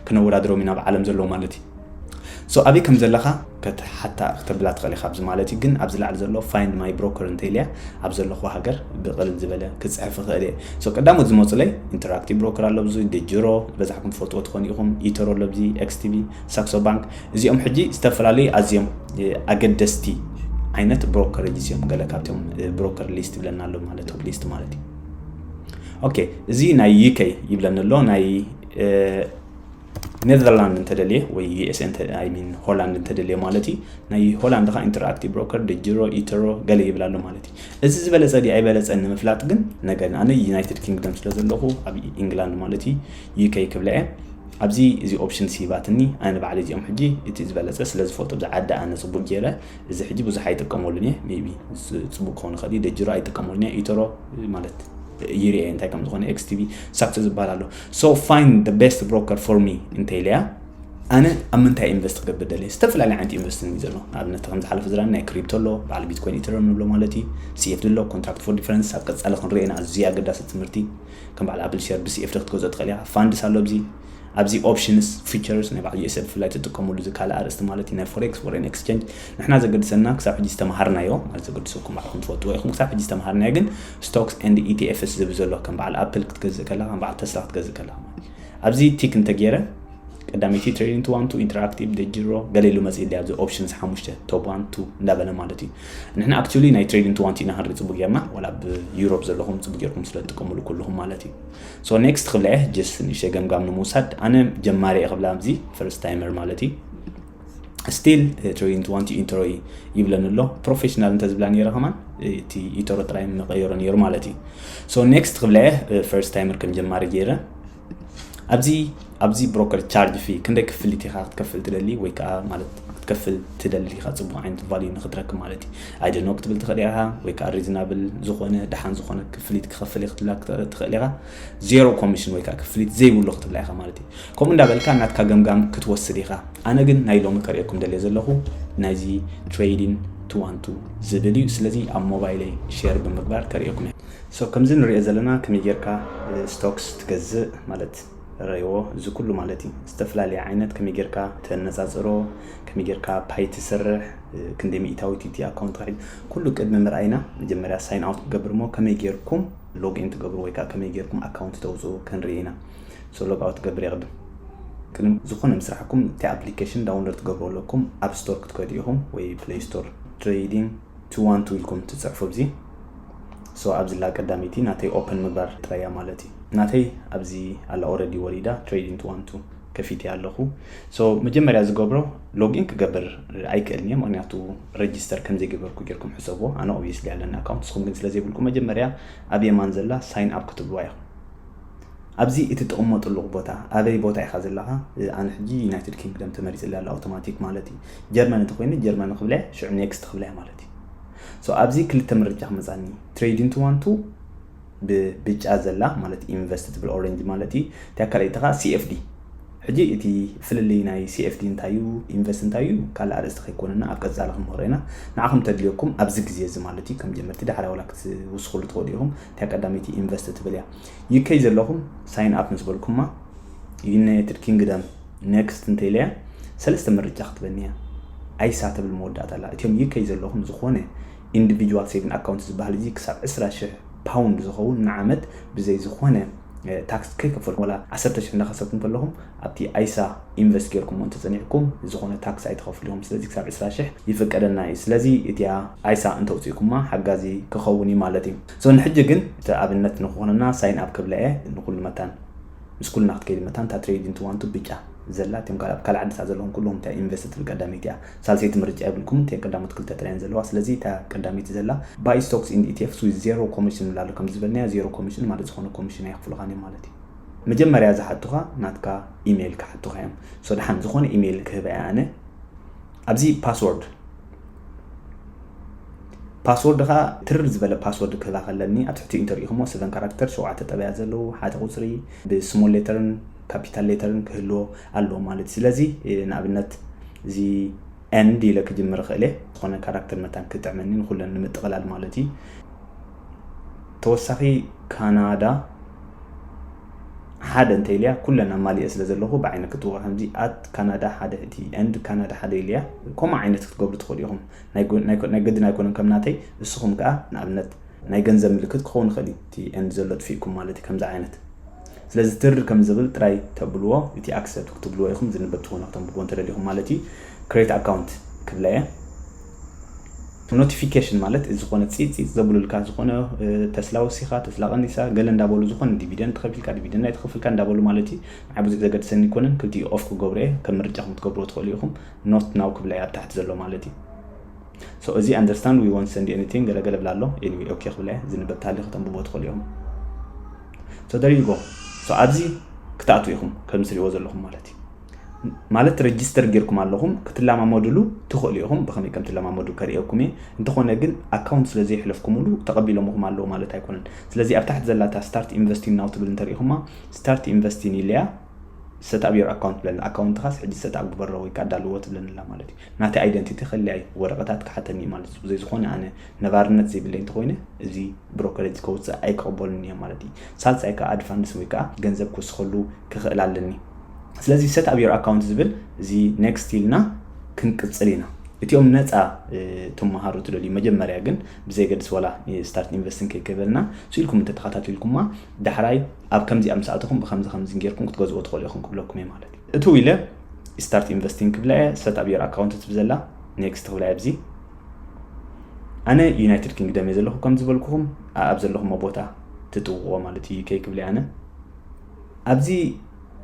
ክነወዳድሮም ኢና ኣብ ዓለም ዘለዉ ማለት እዩ። So ኣበይ ከም ዘለኻ ክትሓታ ክተብላ ትኽእል ኢኻ ኣብዚ ማለት እዩ። ግን ኣብዚ ላዕሊ ዘሎ ፋይንድ ማይ ብሮከር እንተ ኢልያ ኣብ ዘለኹ ሃገር ብቕልል ዝበለ ክፅሕፍ ይኽእል እየ። So ቀዳሞት ዝመፁለይ ኢንተራክቲቭ ብሮከር ኣሎ፣ ብዙ ደጅሮ በዛሕኩም ትፈልጥዎ ትኾኑ ኢኹም፣ ኢተሮ ኣሎ፣ ኣብዚ ኤክስቲቪ፣ ሳክሶ ባንክ። እዚኦም ሕጂ ዝተፈላለዩ ኣዝዮም ኣገደስቲ ዓይነት ብሮከሬጅ እዮም። ገለ ካብቶም ብሮከር ሊስት ይብለና ኣሎ ማለት ቶፕ ሊስት ማለት እዩ። ኦኬ፣ እዚ ናይ ዩኬ ይብለኒ ኣሎ። ናይ ኔዘርላንድ እንተደልየ ወይ ዩኤስኤ ሚን ሆላንድ እንተደልየ ማለት እዩ። ናይ ሆላንድ ከዓ ኢንተራክቲቭ ብሮከር፣ ደጅሮ፣ ኢተሮ ገለ ይብል ኣሎ ማለት እዩ። እዚ ዝበለፀ ድዩ ኣይበለፀን ንምፍላጥ ግን ነገር ኣነ ዩናይትድ ኪንግደም ስለ ዘለኹ ኣብ ኢንግላንድ ማለት እዩ ዩኬ ክብለ እየ። ኣብዚ እዚ ኦፕሽን ሲባትኒ ኣነ ባዕለ እዚኦም ሕጂ እቲ ዝበለፀ ስለ ዝፈልጦ ብዚ ዓዲ ኣነ ፅቡቅ ገይረ እዚ ሕጂ ብዙሕ ኣይጥቀመሉን እየ። ሜቢ ፅቡቅ ክኸውን ይኽእል እዩ። ደጅሮ ኣይጥቀመሉን እየ። ኢተሮ ማለት ይርኤ እንታይ ከም ዝኾነ ኤክስቲቪ ሳክቶ ዝበሃል ኣሎ። So find the best broker for me እንተ ኢለያ ኣነ ኣብ ምንታይ ኢንቨስት ክገብር ደልየ? ዝተፈላለዩ ዓይነት ኢንቨስት እዩ ዘሎ። ንኣብነት ከም ዝሓለፈ ዝራኒ ናይ ክሪፕቶ ኣሎ፣ በዓል ቢትኮይን ኢተሪየም ንብሎ ማለት እዩ። ሲኤፍ ኣሎ፣ ኮንትራክት ፎር ዲፈረንስ ኣብ ቀጻሊ ክንሪኦ ኢና። ኣዝዩ ኣገዳሲ ትምህርቲ። ከም በዓል ኣፕል ሼር ብሲኤፍ ክትገዝኦ ትኽእል ኢኻ። ፋንድስ ኣሎ ኣብዚ ኣብዚ ኦፕሽንስ ፊቸርስ ናይ በዓል ዩኤስኤፍ ብፍላይ ትጥቀመሉ እዚ ካልእ ኣርእስቲ ማለት እዩ ናይ ፎሬክስ ፎሬን ኤክስቼንጅ ንሕና ዘገድሰና ክሳብ ሕጂ ዝተምሃርናዮ ማለት ዘገድሰኩም ባዕልኩም ትፈልጥዎ ኢኹም። ክሳብ ሕጂ ዝተምሃርናዮ ግን ስቶክስ ኤንድ ኢቲኤፍስ ዝብል ዘሎ ከም በዓል ኣፕል ክትገዝእ ከለኻ ከም በዓል ተስላ ክትገዝእ ከለኻ ማለት እዩ። ኣብዚ ቲክ እንተገይረ ቀዳመይቲ ትሬዲንግ ቱ ዋን ቱ ኢንተራክቲቭ ደጅሮ ገለ ኢሉ መፅእ ድያ ኣብዚ ኦፕሽንስ ሓሙሽተ ቶፕ ዋን ቱ እንዳበለ ማለት እዩ። ንሕና ኣክቹሊ ናይ ትሬዲንግ ቱ ዋን ቱ ኢና ክንርኢ ፅቡቅ ጌርና ዋላ ኣብ ዩሮፕ ዘለኹም ፅቡቅ ጌርኩም ስለ ትጥቀምሉ ኩልኹም ማለት እዩ። So next ክብላ እየ just ንእሽተይ ገምጋም ንምውሳድ ኣነ ጀማሪ እየ ክብላ ኣብዚ ፈርስት ታይመር ማለት እዩ። ስቲል ትሬዲንግ ቱ ዋን ቱ ኢንትሮ ይብለኒ ኣሎ። ፕሮፌሽናል እንተዝብላ ነይረ ከማን እቲ ኢተሮ ጥራይ ምቐየሮ ነይሩ ማለት እዩ። So next ክብላ እየ ፈርስት ታይመር ከም ጀማሪ ገይረ ኣብዚ ኣብዚ ብሮከር ቻርጅ ፊ ክንደይ ክፍሊት ኢኻ ክትከፍል ትደሊ ወይ ከዓ ማለት ክትከፍል ትደሊ ኢኻ ፅቡቅ ዓይነት ቫልዩ ንክትረክብ ማለት እዩ። I don't know ክትብል ትኽእል ኢኻ ወይ ከዓ ሪዝናብል ዝኾነ ደሓን ዝኾነ ክፍሊት ክኸፍል እየ ክትብላ ትኽእል ኢኻ። ዜሮ ኮሚሽን ወይ ከዓ ክፍሊት ዘይብሉ ክትብላ ኢኻ ማለት እዩ። ከምኡ እንዳበልካ ናትካ ገምጋም ክትወስድ ኢኻ። ኣነ ግን ናይ ሎሚ ከርእየኩም ደልየ ዘለኹ ናይዚ ትሬዲንግ ቱ ዋን ቱ ዝብል እዩ። ስለዚ ኣብ ሞባይለይ ሼር ብምግባር ከርእየኩም እየ። So ከምዚ ንሪኦ ዘለና ከመይ ጌርካ ስቶክስ ትገዝእ ማለት ረይዎ እዚ ኩሉ ማለት እዩ። ዝተፈላለየ ዓይነት ከመይ ጌርካ ተነጻጽሮ፣ ከመይ ጌርካ ፓይ ትሰርሕ፣ ክንደይ ሚእታዊት እቲ ኣካውንት ክሕዝ ኩሉ ቅድሚ ምርኣይና መጀመርያ ሳይን ኣውት ክገብር እሞ ከመይ ጌርኩም ሎግ ኢን ትገብሩ ወይ ከዓ ከመይ ጌርኩም ኣካውንት ተውፅኡ ክንርኢ ኢና። So ሎግ ኣውት ክገብር የቕድም። ቅድሚ ዝኾነ ምስራሕኩም እቲ ኣፕሊኬሽን ዳውንሎድ ትገብሩ ኣለኩም ኣብ ስቶር ክትከዱ ኢኹም ወይ ፕሌይ ስቶር ትሬዲንግ ቱ ዋን ቱ ኢልኩም ትፅሕፉ ኣብዚ። So ኣብዚ ላ ቀዳመይቲ ናተይ ኦፕን ምግባር ጥራያ ማለት እዩ። ናተይ ኣብዚ ኣላ ኦረዲ ወሪዳ ትሬዲንግ ቱ ዋን ቱ ከፊት ኣለኹ። So መጀመርያ ዝገብሮ ሎጊን ክገብር ኣይክእልን እየ ምክንያቱ ረጅስተር ከም ዘይገበርኩ ጌርኩም ሕሰብዎ። ኣነ ኦብቪየስሊ ኣለኒ ኣካውንት፣ ንስኹም ግን ስለ ዘይብልኩም መጀመርያ ኣብ የማን ዘላ ሳይን ኣፕ ክትብልዋ ኢኹም። ኣብዚ እትቕመጥሉ ቦታ ኣበይ ቦታ ኢኻ ዘለኻ? ኣነ ሕጂ ዩናይትድ ኪንግደም ተመሪፅለ ኣሎ ኣውቶማቲክ ማለት እዩ። ጀርመን እንተኮይነ ጀርመን ክብለ ሽዑ ኔክስት ክብለ ማለት እዩ። So ኣብዚ ክልተ ምርጫ ክመፃኒ ትሬዲንግ ቱ ዋን ቱ ብብጫ ዘላ ማለት ኢንቨስት ትብል ኦሬንጅ ማለት እዩ። እቲያ ካልኣይቲ ከዓ ሲኤፍዲ። ሕጂ እቲ ፍልልይ ናይ ሲኤፍዲ እንታይ እዩ ኢንቨስት እንታይ እዩ ካልእ ኣርእስቲ ከይኮነና ኣብ ቀፃሊ ክንምህሮ ኢና። ንዓኹም ተድልየኩም ኣብዚ ግዜ እዚ ማለት እዩ ከም ጀመርቲ ዳሕራይ ዋላ ክትውስኽሉ ትኽእሉ ኢኹም። እቲያ ቀዳመይቲ ኢንቨስት ትብል እያ። ዩኬ ዘለኹም ሳይን ኣፕ ምስ በልኩማ ዩናይትድ ኪንግደም ኔክስት እንተኢለያ ሰለስተ ምርጫ ክትበኒ እያ። ኣይሳ ትብል መወዳእታ ኣላ። እቲኦም ዩኬ ዘለኹም ዝኾነ ኢንዲቪጁዋል ሴቪንግ ኣካውንት ዝበሃል እዚ ክሳብ ዕስራ ሽሕ ፓውንድ ዝኸውን ንዓመት ብዘይ ዝኾነ ታክስ ከይከፈልኩም ወላ ዓሰርተ ሽሕ እንዳኸሰብኩም ከለኹም ኣብቲ ኣይሳ ኢንቨስት ጌርኩሞ እንተፀኒዕኩም ዝኾነ ታክስ ኣይትኸፍሉ ኢኹም። ስለዚ ክሳብ ዕስራ ሽሕ ይፍቀደና እዩ። ስለዚ እቲኣ ኣይሳ እንተውፅእኩማ ሓጋዚ ክኸውን እዩ ማለት እዩ። So ንሕጂ ግን እቲ ኣብነት ንክኾነና ሳይን ኣፕ ክብላ እየ ንኩሉ መታን። ምስ ኩልና ክትከይድ መታን እታ ትሬድ ኢንቱ ዋንቱ ብጫ ዘላ እቲም ካልእ ኣብ ካልእ ዓድታት ዘለኹም ኩሎም እታ ኢንቨስት ትብል ቀዳመይቲ እያ። ሳልሰይቲ ምርጫ የብልኩም፣ እተን ቀዳሞት ክልተ ጥራየን ዘለዋ። ስለዚ እታ ቀዳመይቲ ዘላ buy stocks in E T Fs with zero commission ንብላ ኣሎ። ከም ዝበልናዮ ዜሮ ኮሚሽን ማለት ዝኾነ ኮሚሽን ኣይኽፍሉኻን እዮም ማለት እዩ። መጀመርያ ዝሓቱኻ ናትካ ኢሜይል ክሓቱኻ እዮም። ሶ ደሓን ዝኾነ ኢሜይል ክህባ እየ ኣነ። ኣብዚ ፓስወርድ ፓስወርድ ኻ ትርር ዝበለ ፓስወርድ ክህባ ከለኒ ኣብ ትሕቲ ኢንተር ኢኹሞ ሰቨን ካራክተር ሸውዓተ ጠበያ ዘለዉ ሓደ ቁፅሪ ብስሞል ሌተርን ካፒታል ሌተርን ክህልዎ ኣለዎ ማለት እዩ። ስለዚ ንኣብነት እዚ ኤንድ ኢለ ክጅምር እኽእል እየ። ዝኾነ ካራክተር መታን ክጥዕመኒ ንኩለን ንምጥቕላል ማለት እዩ። ተወሳኺ ካናዳ ሓደ እንተ ኢልያ ኩለን ኣማሊኤ ስለ ዘለኹ ብዓይነ ክትወ ከምዚ ኣት ካናዳ ሓደ እቲ ኤንድ ካናዳ ሓደ ኢልያ ከምኡ ዓይነት ክትገብሩ ትኽእሉ ኢኹም። ናይ ጎ- ናይ ኮ- ናይ ግድን ኣይኮነን ከም ናተይ። ንስኹም ከዓ ንኣብነት ናይ ገንዘብ ምልክት ክኸውን ይኽእል እዩ እቲ ኤንድ ዘሎ ጥፊእኩም ማለት እዩ ከምዚ ዓይነት። ስለዚ ትር ከም ዝብል ጥራይ ተብልዎ እቲ ኣክሰፕት ክትብልዎ ኢኹም ዝንበብ ትኾኑ ክተንብብዎ እንተደሊኹም ማለት እዩ። ክሬት ኣካውንት ክብላ እየ። ኖቲፊኬሽን ማለት እዚ ዝኾነ ፂፅፅ ዘብሉልካ ዝኾነ ተስላ ወሲኻ ተስላ ቀኒሳ ገለ እንዳበሉ ዝኾነ ዲቪደንድ ተኸፊልካ ዲቪደንድ ኣይተኸፍልካ እንዳበሉ ማለት እዩ። ንዓይ ብዙሕ ዘገድሰኒ ይኮነን። ክልቲኡ ኦፍ ክገብሮ እየ። ከም ምርጫኹም ክትገብርዎ ትኽእሉ ኢኹም። ኖት ናው ክብላ እየ ኣብ ታሕቲ ዘሎ ማለት እዩ። So እዚ understand we won't send anything ገለገለ ብላ ኣሎ። Anyway okay ክብላ እየ። ዝንበብ ታሊ ክተንብቦ ትኽእሉ ኢኹም። So there you go። So ኣብዚ ክትኣትዉ ኢኹም ከም ትሪእዎ ዘለኹም ማለት እዩ። ማለት ሬጅስተር ጌርኩም ኣለኹም ክትለማመድሉ ትኽእሉ ኢኹም። ብኸመይ ከም ትለማመዱ ከርእየኩም እየ። እንተኾነ ግን ኣካውንት ስለ ዘይሕለፍኩምሉ ተቐቢሎምኹም ኣለዉ ማለት ኣይኮነን። ስለዚ ኣብ ታሕቲ ዘላታ start investing now ትብል እንተሪኢኹማ start investing ኢለያ set up your account ብለን ኣካውንትኻስ ሕጂ set up ግበሮ ወይ ከዓ ኣዳልዎ ትብለንላ ማለት እዩ። ናተይ ኣይደንቲቲ ከለያይ ወረቐታት ክሓተኒ እዩ ማለት እዩ። ብዘይ ዝኾነ ኣነ ነባርነት ዘይብለይ እንተኾይነ እዚ ብሮከሬጅ ከውፅእ ኣይክቕበሉን እዮም ማለት እዩ። ሳልሳይ ከዓ ኣድቫንስ ወይ ከዓ ገንዘብ ክውስኸሉ ክኽእል ኣለኒ። ስለዚ set up your account ዝብል እዚ ኔክስት ኢልና ክንቅፅል ኢና። እቲኦም ነፃ ትመሃሩ ትደልዩ መጀመርያ ግን ብዘይገድስ ዋላ ስታርት ኢንቨስቲንግ ከይከበልና ስኢልኩም እንተተኸታቲልኩማ ዳሕራይ ኣብ ከምዚኣ ምስ ኣተኹም ብከምዚ ከምዚ ጌርኩም ክትገዝኦ ትኽእሉ ኢኹም ክብለኩም እየ ማለት እዩ። እትው ኢለ ስታርት ኢንቨስቲንግ ክብላ እየ። set up your account ትብል ዘላ ኔክስት ክብላ እየ። ኣብዚ ኣነ ዩናይትድ ኪንግደም እየ ዘለኹ ከም ዝበልኩኹም ኣብ ዘለኹሞ ቦታ ትጥውቕዎ ማለት እዩ። ዩኬ ክብላ እየ ኣነ። ኣብዚ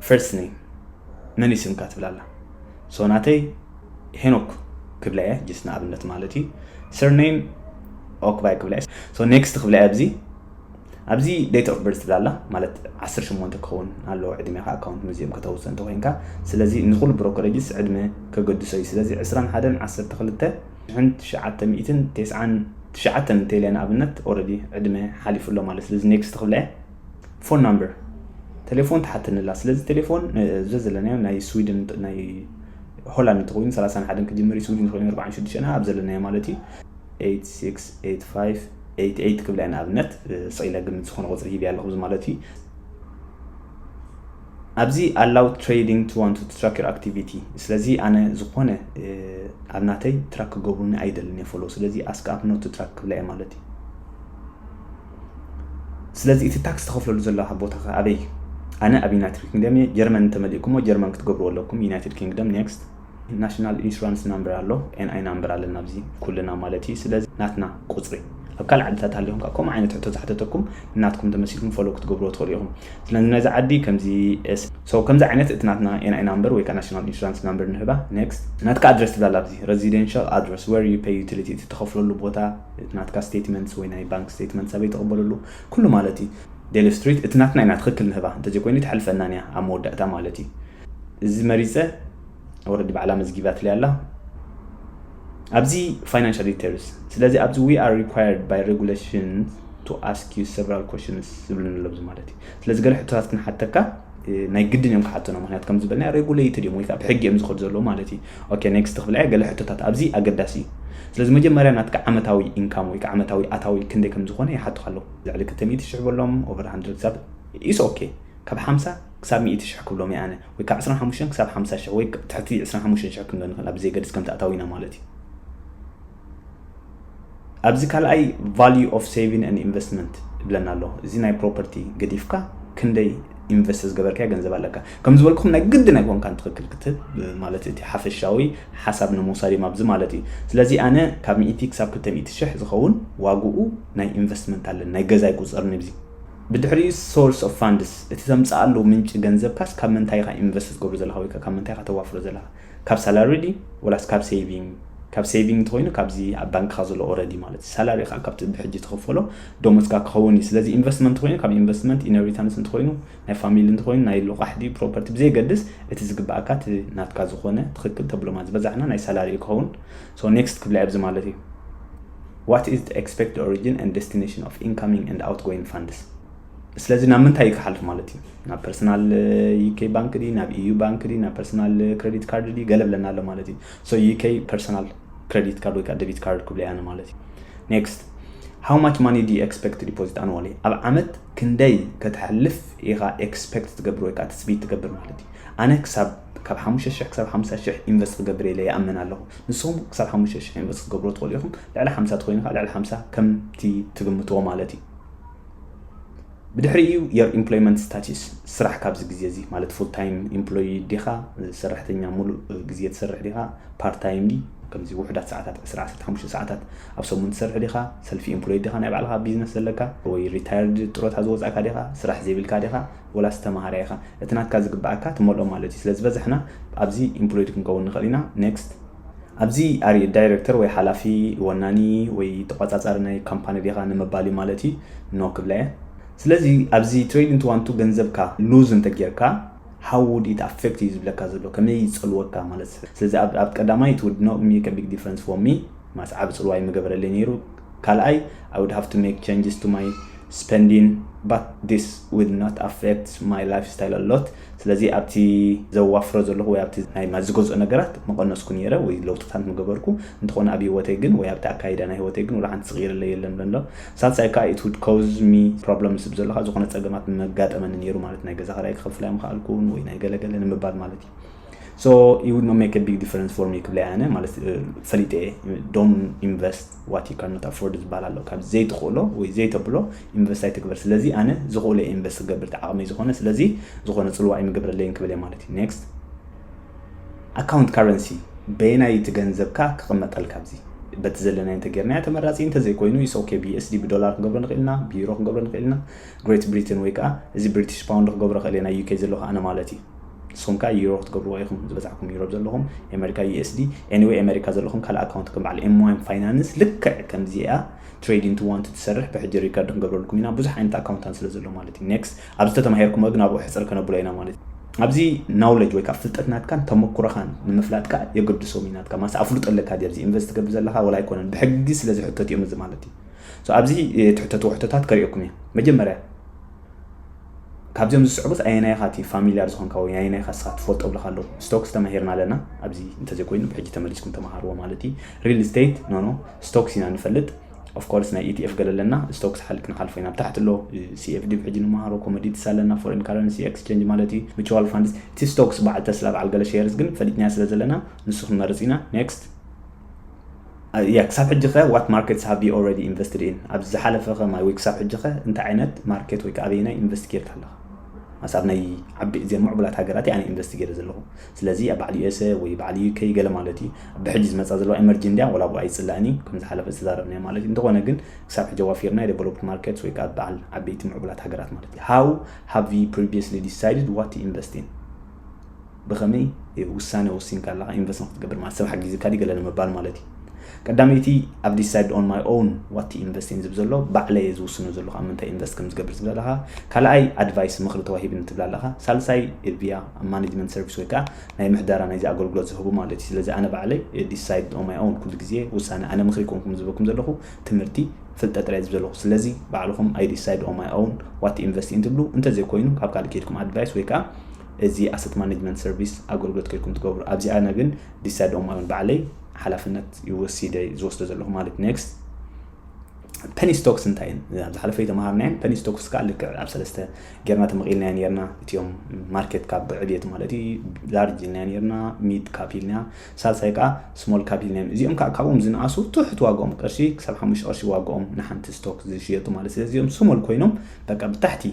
ፈርስት ኔም መን እዩ ስምካ ትብላ ኣላ። ሶ ናተይ ሄኖክ ክብላ እየ ጅስ ንኣብነት ማለት እዩ። ሰርኔም ኦክባይ ክብላ እየ። ሶ ኔክስት ክብላ እየ ኣብዚ ኣብዚ date of birth ትብላ ኣላ ማለት ዓሰርተ ሸሞንተ ክኸውን ኣለዎ ዕድሜኻ ኣካውንት መዚኦም ከተውፅእ እንተኮይንካ። ስለዚ ንኩሉ ብሮከሬጅስ ዕድመ ከገድሶ እዩ። ስለዚ ዕስራን ሓደን ዓሰርተ ክልተ ሽሕን ትሽዓተ ሚእትን ተስዓን ትሽዓተን እንተኢለ ንኣብነት ኦረዲ ዕድመ ሓሊፉ ኣሎ ማለት። ስለዚ ኔክስት ክብለ ፎን ናምበር ቴሌፎን ትሓተንላ። ስለዚ ቴሌፎን ዘዘለናዮ ናይ ስዊድን ናይ ሆላንድ እንተኮይኑ ሰላሳን ሓደን ክጅምር እዩ። ስዊድን እንተኮይኑ ኣርባዓን ሽዱሽተን ኣብ ዘለናዮ ማለት እዩ። ኤይት ሲክስ ኤይት ፋይቭ ኤይት ኤይት ክብላ ንኣብነት ስኢለ ግምት ዝኾነ ቁፅሪ ሂብ ኣለኹ ማለት እዩ። ኣብዚ allow trading to want to track your activity። ስለዚ ኣነ ዝኾነ ኣብ ናተይ ትራክ ክገብሩኒ ኣይደልን እየ ፎሎ። ስለዚ ask app not to track ክብላ እየ ማለት እዩ። ስለዚ እቲ ታክስ ተኸፍለሉ ዘለካ ቦታ ከ ኣበይ? ኣነ ኣብ ዩናይትድ ኪንግደም እየ። ጀርመን እንተመሊእኩሞ ጀርመን ክትገብርዎ ኣለኩም። ዩናይትድ ኪንግደም ኔክስት ናሽናል ኢንሹራንስ ናምበር ኣሎ፣ ኤን ኣይ ናምበር ኣለና ኣብዚ ኩልና ማለት እዩ። ስለዚ ናትና ቁፅሪ ኣብ ካልእ ዓድታት ሃሊኹም ከዓ ከምኡ ዓይነት ሕቶ ዝሓተተኩም ናትኩም ተመሲልኩም ፎሎ ክትገብርዎ ትኽእሉ ኢኹም። ስለዚ ነዚ ዓዲ ከምዚ ሶ ከምዚ ዓይነት እቲ ናትና ኤን ኣይ ናምበር ወይ ከዓ ናሽናል ኢንሹራንስ ናምበር ንህባ። ኔክስት ናትካ ኣድረስ ትብላላ ኣብዚ ሬዚደንሻል ኣድረስ where you pay utility እቲ ትኸፍለሉ ቦታ ናትካ ስቴትመንትስ ወይ ናይ ባንክ ስቴትመንትስ ኣበይ ትቕበለሉ ኩሉ ማለት እዩ። ዴል ስትሪት እቲ ናትና ኢና ትኽክል ንህባ እንተዘይኮይኑ ትሕልፈናን እያ ኣብ መወዳእታ ማለት እዩ። እዚ መሪፀ ኦረዲ ባዕላ መዝጊባትለይ ኣላ ኣብዚ ፋይናንሻል ዲቴልስ። ስለዚ ኣብዚ we are required by regulation to ask you several questions ዝብሉን ኣሎ ኣብዚ ማለት እዩ። ስለዚ ገለ ሕቶታት ክንሓተካ ናይ ግድን እዮም ክሓተና ምክንያቱ ከም ዝበልና ሬጉሌትድ እዮም ወይ ከዓ ብሕጊ እዮም ዝኸዱ ዘለዉ ማለት እዩ። ኦኬ ኔክስት ክብላ እየ። ገለ ሕቶታት ኣብዚ ኣገዳሲ እዩ። ስለዚ መጀመርያ ናትካ ዓመታዊ ኢንካም ወይ ከዓ ዓመታዊ ኣታዊ ክንደይ ከም ዝኾነ ይሓቱካ ኣለዉ። ልዕሊ ክልተ ሚእቲ ሽሕ በሎም ኦቨር ሃንድረድ ክሳብ ኢስ ኦኬ ካብ ሓምሳ ክሳብ ሚእቲ ሽሕ ክብሎም እየ ኣነ ወይ ካብ ዕስራን ሓሙሽተን ክሳብ ሓምሳ ሽሕ ወይ ትሕቲ ዕስራን ሓሙሽተን ሽሕ ክንዶ ንኽእል ኣብ ዘይገድስ ከምቲ ኣታዊና ማለት እዩ። ኣብዚ ካልኣይ value of saving and investment ይብለና ኣሎ። እዚ ናይ ፕሮፐርቲ ገዲፍካ ክንደይ ኢንቨስት ዝገበርካዮ ገንዘብ ኣለካ ከም ዝበልኩም ናይ ግድን ኣይኮንካን ትኽክል ክትብ ማለት እቲ ሓፈሻዊ ሓሳብ ንምውሳድ እዮም ኣብዚ ማለት እዩ። ስለዚ ኣነ ካብ ሚእቲ ክሳብ ክልተ ሚእቲ ሽሕ ዝኸውን ዋግኡ ናይ ኢንቨስትመንት ኣለኒ ናይ ገዛ ይቁፀርኒ ኣብዚ ብድሕሪኡ source of funds፣ እቲ ተምፅኣሉ ምንጪ ገንዘብካስ ካብ ምንታይ ኢኻ ኢንቨስት ትገብሮ ዘለኻ ወይ ካብ ምንታይ ኢኻ ተዋፍሮ ዘለኻ? ካብ salary ድዩ ወላስ ካብ saving? ካብ saving እንተኮይኑ ካብዚ ኣብ ባንክኻ ዘሎ already ማለት እዩ። Salary ከዓ ካብቲ ብሕጂ ትኽፈሎ ደሞዝካ ክኸውን እዩ። ስለዚ ኢንቨስትመንት እንተኮይኑ ካብ ኢንቨስትመንት፣ inheritance እንተኮይኑ ናይ ፋሚሊ እንተኮይኑ ናይ ልቓሕ ድዩ ፕሮፐርቲ ብዘይገድስ እቲ ዝግባኣካ እቲ ናትካ ዝኾነ ትኽክል ተብሎ ማለት ዝበዛሕና ናይ salary ክኸውን። So next ክብላ ኣብዚ ማለት እዩ። What is the expected origin and destination of incoming and outgoing funds? ስለዚ ናብ ምንታይ እዩ ክሓልፍ ማለት እዩ? ናብ personal UK ባንክ ድዩ ናብ EU ባንክ ድዩ ናብ personal credit card ድዩ ገለ ብለና ኣሎ ማለት እዩ። So UK personal credit card ወይ ከዓ debit card ክብለ ያነ ማለት እዩ። Next, how much money do you expect to deposit annually? ኣብ ዓመት ክንደይ ከተሕልፍ ኢኻ expect ትገብር ወይ ከዓ ትፅቢት ትገብር ማለት እዩ። ኣነ ክሳብ ካብ ሓሙሽተ ሽሕ ክሳብ ሓምሳ ሽሕ ኢንቨስት ክገብር ኢለ ይኣምን ኣለኹ። ንስኹም ክሳብ ሓሙሽተ ሽሕ ኢንቨስት ክትገብሩ ትኽእሉ ኢኹም። ልዕሊ ሓምሳ ተኮይኑ ከዓ ልዕሊ ሓምሳ ከምቲ ትግምትዎ ማለት እዩ። ብድሕሪኡ your employment status፣ ስራሕ ካብዚ ግዜ እዚ ማለት full time employee ዲኻ፣ ሰራሕተኛ ሙሉእ ግዜ ትሰርሕ ዲኻ፣ part time ዲ ከምዚ ውሕዳት ሰዓታት ዕስራ ዓሰርተ ሓሙሽተ ሰዓታት ኣብ ሰሙን ትሰርሕ ዲኻ፣ ሰልፊ employee ዲኻ፣ ናይ ባዕልኻ ቢዝነስ ዘለካ ወይ retired ጡረታ ዝወፃእካ ዲኻ፣ ስራሕ ዘይብልካ ዲኻ፣ ወላስ ተማሃራይ ኢኻ፣ እቲ ናትካ ዝግባኣካ ትመልኦ ማለት እዩ። ስለዚ በዛሕና ኣብዚ employed ክንከውን ንኽእል ኢና። Next። ኣብዚ ኣሪ ዳይሬክተር ወይ ሓላፊ ወናኒ ወይ ተቋጻጻሪ ናይ ካምፓኒ ዲኻ ንምባል እዩ ማለት እዩ። No ክብላ እየ። ስለዚ ኣብዚ trade into one to ገንዘብካ lose እንተጌርካ how would it affect እዩ ዝብለካ ዘሎ፣ ከመይ ይጸልወካ ማለት እዩ። ስለዚ ኣብ ኣብ ቀዳማይ it would not make a big difference for me፣ ማስ ዓቢ ጽልዋ ኣይምገበረለይ ነይሩ። ካልኣይ I would have to make changes to my spending, but this would not affect my lifestyle a lot። ስለዚ ኣብቲ ዘዋፍሮ ዘለኹ ወይ ኣብቲ ናይ ማ ዝገዝኦ ነገራት መቐነስኩ ነይረ ወይ ለውጥታት ምገበርኩ። እንተኾነ ኣብ ህይወተይ ግን ወይ ኣብቲ ኣካይዳ ናይ ህይወተይ ግን ወላ ሓንቲ ዝቕይረለይ የለን ብለን ኣሎ። ሳልሳይ ከዓ it would cause me problem ስብ ዘለካ ዝኾነ ጸገማት መጋጠመኒ ነይሩ ማለት ናይ ገዛ ክራይ ክኸፍል ኣይምኽኣልኩን ወይ ናይ ገለገለ ንምባል ማለት እዩ። So it would not make a big difference for me ክብለ ኣነ ማለት ፈሊጠ don't invest what you cannot afford ዝበሃል ኣሎ። ካብ ዘይትኽእሎ ወይ ዘይተብሎ ኢንቨስት ኣይትግበር። ስለዚ ኣነ ዝኽእሎ ኢንቨስት ክገብር ዓቕመይ ዝኾነ ስለዚ ዝኾነ ጽልዋ ኣይምገብረለይን ክብል ማለት እዩ። Next። Account currency በየናይ እቲ ገንዘብካ ክቕመጠልካ ኣብዚ በቲ ዘለናይ እንተጌርናዮ ተመራጺ፣ እንተዘይኮይኑ it's okay። ብ USD ብዶላር ክንገብሮ ንኽእል ኢና፣ ብዩሮ ክንገብሮ ንኽእል ኢና። ግሬት ብሪቴን ወይ ከዓ እዚ ብሪቲሽ ፓውንድ ክገብሮ ክእል ኢና፣ UK ዘለኹ ኣነ ማለት እዩ። ንስኹም ከዓ ዩሮ ክትገብርዎ ኢኹም ዝበዛሕኩም ዩሮፕ ዘለኹም፣ ኣሜሪካ USD። Anyway ኣሜሪካ ዘለኹም ካልእ ኣካውንት ከም በዓል M one Finance ልክዕ ከምዚኣ trade into one ትሰርሕ ብሕጂ ሪከርድ ክንገብረልኩም ኢና። ብዙሕ ዓይነት ኣካውንታን ስለ ዘሎ ማለት እዩ። Next። ኣብዚ ተተማሂርኩሞ ግን ኣብኡ ሕፅር ከነብሎ ኢና ማለት እዩ። ኣብዚ ናውለጅ ወይ ከዓ ፍልጠት ናትካን ተመኩሮኻን ንምፍላጥ ከዓ የገድሶም እዩ ናትካ ማስ ኣፍልጦ ኣለካ ድዩ ኣብዚ ኢንቨስት ትገብር ዘለካ ወላ ኣይኮነን ብሕጊ ስለ ዝሕተት እዮም እዚ ማለት እዩ። So ኣብዚ ትሕተትዎ ሕቶታት ከሪኦኩም እየ። መጀመርያ ካብዚኦም ዝስዕቡስ ኣየናይ ኢኻ እቲ ፋሚልያር ዝኾንካ ወይ ኣየናይ ኢኻ ንስኻ ትፈልጦ ብለካ ኣለዉ። ስቶክስ ተማሂርና ኣለና ኣብዚ እንተዘይኮይኑ ብሕጂ ተመሊስኩም ተመሃርዎ ማለት እዩ። ሪል ስቴት ኖኖ ስቶክስ ኢና ንፈልጥ። Of course ናይ ኢቲኤፍ ገለ ኣለና። ስቶክስ ሓልክ ንሓልፎ ኢና ብታሕቲ ኣሎ። CFD ብሕጂ ንመሃሮ። ኮሞዲቲስ ኣለና፣ ፎሬን ካረንሲ ኤክስቼንጅ ማለት እዩ። ሚቹዋል ፋንድስ እቲ ስቶክስ በዓል ተስላ በዓል ገለ ሼርስ ግን ፈሊጥናዮ ስለ ዘለና ንሱ ክንመርፅ ኢና። Next። ያ ክሳብ ሕጂ ኸ what markets have you already invested in? ኣብ ዝሓለፈ ከ ወይ ክሳብ ሕጂ ኸ እንታይ ዓይነት ማርኬት ወይ ከዓ ኣበየናይ ኢንቨስት ጌርካ ኣለኻ? ማስ ኣብ ናይ ዓቢ እዚን ምዕቡላት ሃገራት ኣነ ኢንቨስት ገይረ ዘለኹ። ስለዚ ኣብ በዓል USA ወይ በዓል UK ገለ ማለት እዩ። ብሕጂ ዝመጻ ዘለዋ ኤመርጂንግ ድያ ወላ ብኡ ኣይጽላእን እዩ ከም ዝሓለፈ ዝተዛረብናዮ ማለት እዩ። እንተኾነ ግን ክሳብ ሕጂ ኣዋፊርና ዴቨሎፕድ ማርኬትስ ወይ ከዓ በዓል ዓበይቲ ምዕቡላት ሃገራት ማለት እዩ። How have you previously decided what to invest in? ብኸመይ ውሳነ ወሲንካ ኣለኻ ኢንቨስት ንክትገብር ማለት ሰብ ሓጊዝካ ድዩ ገለ ንምባል ማለት እዩ። ቀዳመይቲ ኣብ decide on my own what to invest in ዝብል ዘሎ ባዕለየ ዝውስኖ ዘለኹ ኣብ ምንታይ ኢንቨስት ከም ዝገብር ዝብል ኣለኻ። ካልኣይ ኣድቫይስ ምኽሪ ተዋሂብኒ ትብል ኣለኻ። ሳልሳይ ቪያ ኣብ ማኔጅመንት ሰርቪስ ወይ ከዓ ናይ ምሕደራ ናይዚ ኣገልግሎት ዝህቡ ማለት እዩ። ስለዚ ኣነ ባዕለይ decide on my own ኩሉ ግዜ ውሳነ ኣነ ምኽሪ ኮንኩም ዝህበኩም ዘለኹ ትምህርቲ ፍልጠት ጥራይ ዝብል ዘለኹ። ስለዚ ባዕልኹም I decide on my own what to invest in ትብሉ እንተዘይኮይኑ ካብ ካልእ ከይድኩም ኣድቫይስ ወይ ከዓ እዚ ኣሰት ማኔጅመንት ሰርቪስ ኣገልግሎት ከይድኩም ትገብሩ። ኣብዚ ኣነ ግን decide on my own ባዕለይ ሓላፍነት ይወሲደ ዝወስዶ ዘለኹ ማለት። Next። ፐኒ ስቶክስ እንታይ እየን? ኣብ ዝሓለፈ ተምሃርናየን። ፐኒ ስቶክስ ከዓ ልክዕ ኣብ ሰለስተ ጌርና ተመቒልናዮ ኔርና። እቲኦም ማርኬት ካፕ ብዕብየት ማለት እዩ ላርጅ ኢልና ኔርና፣ ሚድ ካፕ ኢልና፣ ሳልሳይ ከዓ ስሞል ካፕ ኢልና። እዚኦም ከዓ ካብኦም ዝነኣሱ ትሑት ዋጋኦም ቅርሺ ክሳብ ሓሙሽተ ቅርሺ ዋጋኦም ንሓንቲ ስቶክ ዝሽየጡ ማለት። ስለዚ እዚኦም ስሞል ኮይኖም በቃ ብታሕቲ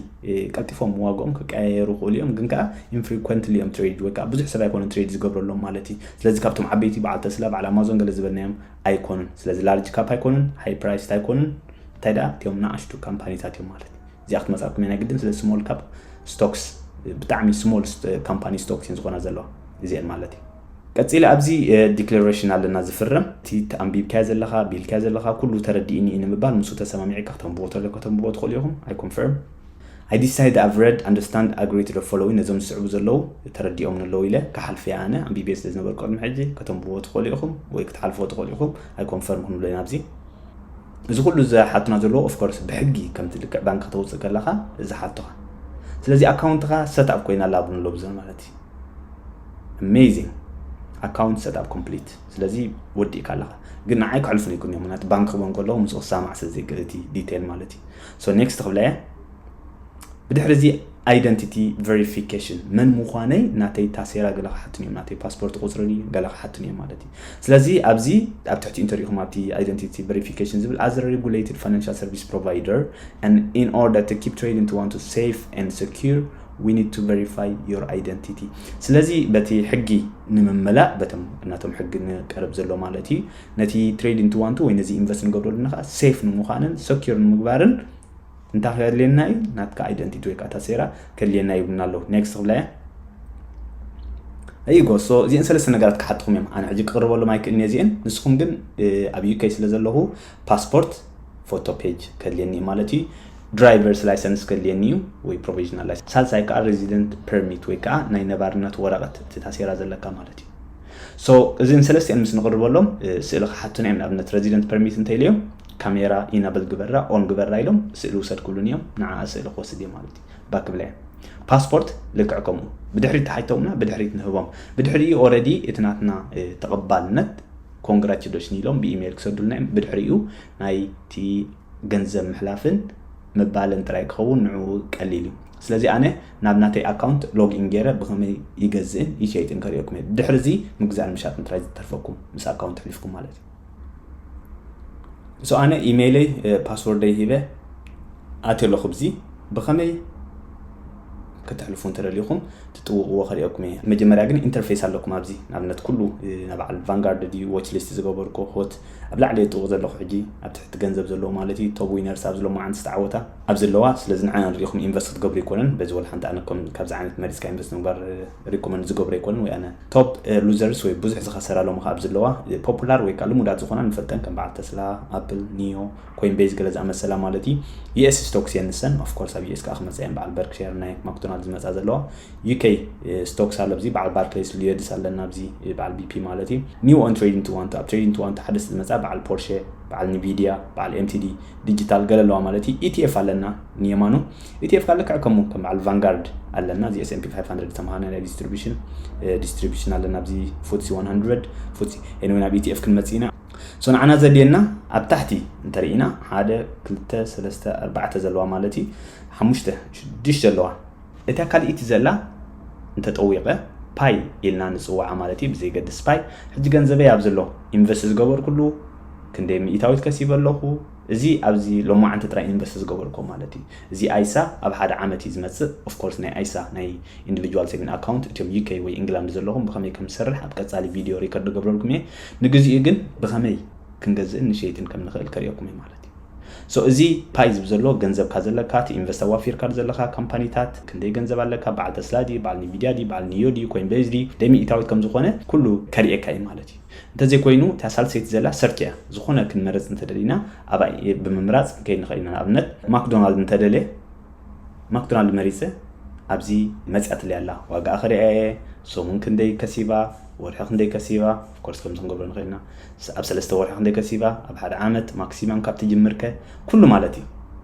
ቀልጢፎም ዋጋኦም ክቀያየሩ ክእሉ እዮም። ግን ከዓ ኢንፍሪኮንትሊ እዮም ትሬድ ወይ ከዓ ብዙሕ ሰብ ኣይኮነን ትሬድ ዝገብረሎም ማለት እዩ። ስለዚ ካብቶም ዓበይቲ በዓል ተስላ በዓል ኣማዞን ገለ ዝበልናዮም ኣይኮኑን። ስለዚ ላርጅ ካፕ ኣይኮኑን፣ ሃይ ፕራይስድ ኣይኮኑን። እንታይ ደኣ እቲኦም ንኣሽቱ ካምፓኒታት እዮም ማለት እዩ። እዚኣ ክትመፃኩም ናይ ግድን። ስለ small cap stocks፣ ብጣዕሚ small company stocks እየን ዝኾና ዘለዋ እዚአን ማለት እዩ። ቀፂለ ኣብዚ declaration ኣለና ዝፍረም። እቲ ኣንቢብካዮ ዘለኻ፣ ቢልካዮ ዘለኻ ኩሉ ተረዲእኒ እዩ ንምባል ምስኡ ተሰማሚዕካ ከተንብቦ ተሎ ከተንብቦ ትኽእሉ ኢኹም። I confirm. I decide, I've read, understand, agree to the following። ነዞም ዝስዕቡ ዘለዉ ተረዲኦም ኣለዉ ኢለ ክሓልፍ እየ ኣነ። ኣንቢብየ ስለ ዝነበርኩ ቅድሚ ሕጂ ከተንብቦ ትኽእሉ ኢኹም ወይ ክትሓልፎ ትኽእሉ ኢኹም። I confirm ክንብሎ ኢና ኣብዚ። እዚ ኩሉ ዝሓቱና ዘለዎ of course ብሕጊ ከምቲ ልክዕ ባንክ ከተውፅእ ከለኻ ዝሓቱኻ። ስለዚ ኣካውንትኻ set up ኮይና ኣላ ብንሎ ብዙ ማለት እዩ። Amazing. Account set up complete። ስለዚ ወዲእካ ኣለኻ። ግን ንዓይ ክሕልፉን ይኩን እዮም። ምክንያቱ ባንክ ክበን ከለዉ ምስኡ ክሳማዕ ስለ ዘይክእል እቲ detail ማለት እዩ። So next ክብላ እየ። ብድሕሪ እዚ identity verification መን ምዃነይ ናተይ ታሴራ ገለ ክሓቱን እዮም። ናተይ ፓስፖርት ቁፅሪ ድዩ ገለ ክሓቱን እዮም ማለት እዩ። ስለዚ ኣብዚ ኣብ ትሕቲ እንተሪኢኹም ኣብቲ identity verification ዝብል as a regulated financial service provider and in order to keep trading to want to safe and secure we need to verify your identity። ስለዚ በቲ ሕጊ ንምምላእ በቶም እናቶም ሕጊ ንቀርብ ዘሎ ማለት እዩ። ነቲ trading to want ወይ ነዚ ኢንቨስት ንገብረሉ ከዓ ሴፍ ንምዃንን ሰኪር ንምግባርን እንታይ ከድልየና እዩ? ናትካ identity ወይ ከዓ ታሴራ ከድልየና ይብልና ኣለዉ። Next ክብላ እየ። እይጎ so እዚአን ሰለስተ ነገራት ክሓትኹም እዮም። ኣነ ሕጂ ክቕርበሎም ኣይክእልን እየ እዚአን። ንስኹም ግን ኣብ UK ስለ ዘለኹ ፓስፖርት ፎቶ ፔጅ ከድልየኒ እዩ ማለት እዩ። ድራይቨርስ ላይሰንስ ከድልየኒ እዩ ወይ ፕሮቪዥናል ላይሰንስ። ሳልሳይ ከዓ ሬዚደንት ፐርሚት ወይ ከዓ ናይ ነባርነት ወረቐት እቲ ታሴራ ዘለካ ማለት እዩ። So እዚን ሰለስቲአን ምስ ንቕርበሎም ስእሊ ክሓቱና እዮም። ንኣብነት ሬዚደንት ፐርሚት እንተኢለዮም ካሜራ ኢናብል ግበራ ኦን ግበራ ኢሎም ስእሊ ውሰድ ክብሉን እዮም። ንዓ ስእሊ ክወስድ እዮም ማለት እዩ። ባክ ብለያ ፓስፖርት ልክዕ ከምኡ ብድሕሪት ተሓይተውና ብድሕሪት ንህቦም። ብድሕሪኡ ኦረዲ እቲ ናትና ተቐባልነት ኮንግራቹሌሽን ኢሎም ብኢሜይል ክሰዱልና እዮም። ብድሕሪኡ ናይቲ ገንዘብ ምሕላፍን ምባልን ጥራይ ክኸውን ንዕኡ ቀሊል እዩ። ስለዚ ኣነ ናብ ናተይ ኣካውንት ሎግኢን ገይረ ብኸመይ ይገዝእን ይሸይጥን ከርእየኩም እየ። ድሕሪ እዚ ምግዛእን ምሻጥን ጥራይ ዝተርፈኩም ምስ ኣካውንት ኣሕሊፍኩም ማለት እዩ። So ኣነ ኢሜይለይ ፓስወርደይ ሂበ ኣትየ ኣለኹ። ብዚ ብኸመይ ከተሕልፉ እንተደሊኹም ትጥውቕዎ ከርእየኩም እየ። መጀመርያ ግን ኢንተርፌስ ኣለኩም ኣብዚ ንኣብነት ኩሉ ንበዓል ቫንጋርድ ድዩ ዎች ሊስት ዝገበርኩ ሆት ኣብ ላዕሊ የጥውቕ ዘለኹ ሕጂ ኣብ ትሕቲ ገንዘብ ዘለዎ ማለት እዩ። ቶብ ዊነርስ ኣብዚ ሎማዓንቲ ዝተዓወታ ኣብዚ ኣለዋ። ስለዚ ንዓ ንሪኢኹም ኢንቨስት ክትገብሩ ኣይኮነን። በዚ ወላ ሓንቲ ኣነ ከም ካብዚ ዓይነት መሪፅካ ኢንቨስት ምግባር ሪኮመንድ ዝገብሮ ኣይኮነን ወይ ኣነ ቶፕ ሉዘርስ ወይ ብዙሕ ዝኸሰራ ሎሚ ካብ ዘለዋ ፖፑላር ወይ ከዓ ልሙዳት ዝኾና ንፈልጠን ከም በዓል ተስላ ኣፕል ኒዮ ኮይን ቤዝ ገለ ዝኣመሰላ ማለት እዩ። US ስቶክስ እየን ንሰን ኦፍኮርስ ኣብ US ከዓ ክመፃ እየን በዓል በርክሸር ናይ ማክዶናልድ ዝመፃ ዘለዋ። UK ስቶክስ ኣሎ ኣብዚ በዓል ባርክሌስ ሊዮድስ ኣለና ኣብዚ በዓል BP ማለት እዩ። ኒው ኦን ትሬዲንግ ቱ ዋንቱ ኣብ ትሬዲንግ ቱ ዋንቱ ሓደስቲ ዝመፃ በዓል ፖርሸ በዓል ኒቪድያ በዓል MTD ዲጂታል ገለ ኣለዋ ማለት እዩ። ETF ኣለና ንየማኑ። ETF ካለ ክዕ ከሙ ከም በዓል ቫንጋርድ ኣለና እዚ S&P five hundred ዝተምሃና ናይ ዲስትሪቢሽን ዲስትሪቢሽን ኣለና ኣብዚ ፉትሲ one hundred ፉትሲ ኤንወይ ናብ ETF ክንመፅእ ኢና። So ንዓና ዘድልየና ኣብ ታሕቲ እንተርኢና ሓደ ክልተ ሰለስተ ኣርባዕተ ዘለዋ ማለት እዩ። ሓሙሽተ ሽዱሽተ ኣለዋ። እታ ካልኢቲ ዘላ እንተጠዊቐ ፓይ ኢልና ንፅዋዓ ማለት እዩ። ብዘይገድስ ፓይ ሕጂ ገንዘበይ ኣብ ዘሎ ኢንቨስት ዝገበርኩሉ ክንደይ ሚእታዊት ከሲበ ኣለኹ። እዚ ኣብዚ ሎማዓንቲ ጥራይ ኢንቨስት ዝገበርኮ ማለት እዩ። እዚ ኣይሳ ኣብ ሓደ ዓመት እዩ ዝመፅእ። ኦፍኮርስ ናይ ኣይሳ ናይ ኢንዲቪጁዋል ሴቪን ኣካውንት እትዮም UK ወይ ኢንግላንድ ዘለኹም ብኸመይ ከም ዝሰርሕ ኣብ ቀፃሊ ቪድዮ ሪከርድ ገብረልኩም እየ። ንግዚኡ ግን ብኸመይ ክንገዝእን ንሸይጥን ከም ንኽእል ከርእየኩም እየ ማለት እዩ። So እዚ ፓይ ዝብ ዘሎ ገንዘብካ ዘለካ እቲ ኢንቨስት ኣዋፊርካ ዘለካ ካምፓኒታት ክንደይ ገንዘብ ኣለካ በዓል ተስላ ድዩ በዓል ኒቪድያ ድዩ በዓል ኒዮ ድዩ ኮይን ቤዝ ድዩ ደይ ሚእታዊት ከም ዝኾነ ኩሉ ከርእየካ እዩ ማለት እዩ። እንተዘይኮይኑ እታ ሳልሰይቲ ዘላ ሰርች እያ። ዝኾነ ክንመርፅ እንተደሊና ኣብኣ ብምምራፅ ከይድ ንኽእል ኢና። ንኣብነት ማክዶናልድ እንተደልየ ማክዶናልድ መሪፀ ኣብዚ መፅያትለይ ኣላ። ዋጋኣ ክሪኣ እየ። ሰሙን ክንደይ ከሲባ፣ ወርሒ ክንደይ ከሲባ፣ ኦፍኮርስ ከምዚ ክንገብሮ ንኽእል ኢና። ኣብ ሰለስተ ወርሒ ክንደይ ከሲባ፣ ኣብ ሓደ ዓመት ማክሲማም ካብ ትጅምርከ ኩሉ ማለት እዩ።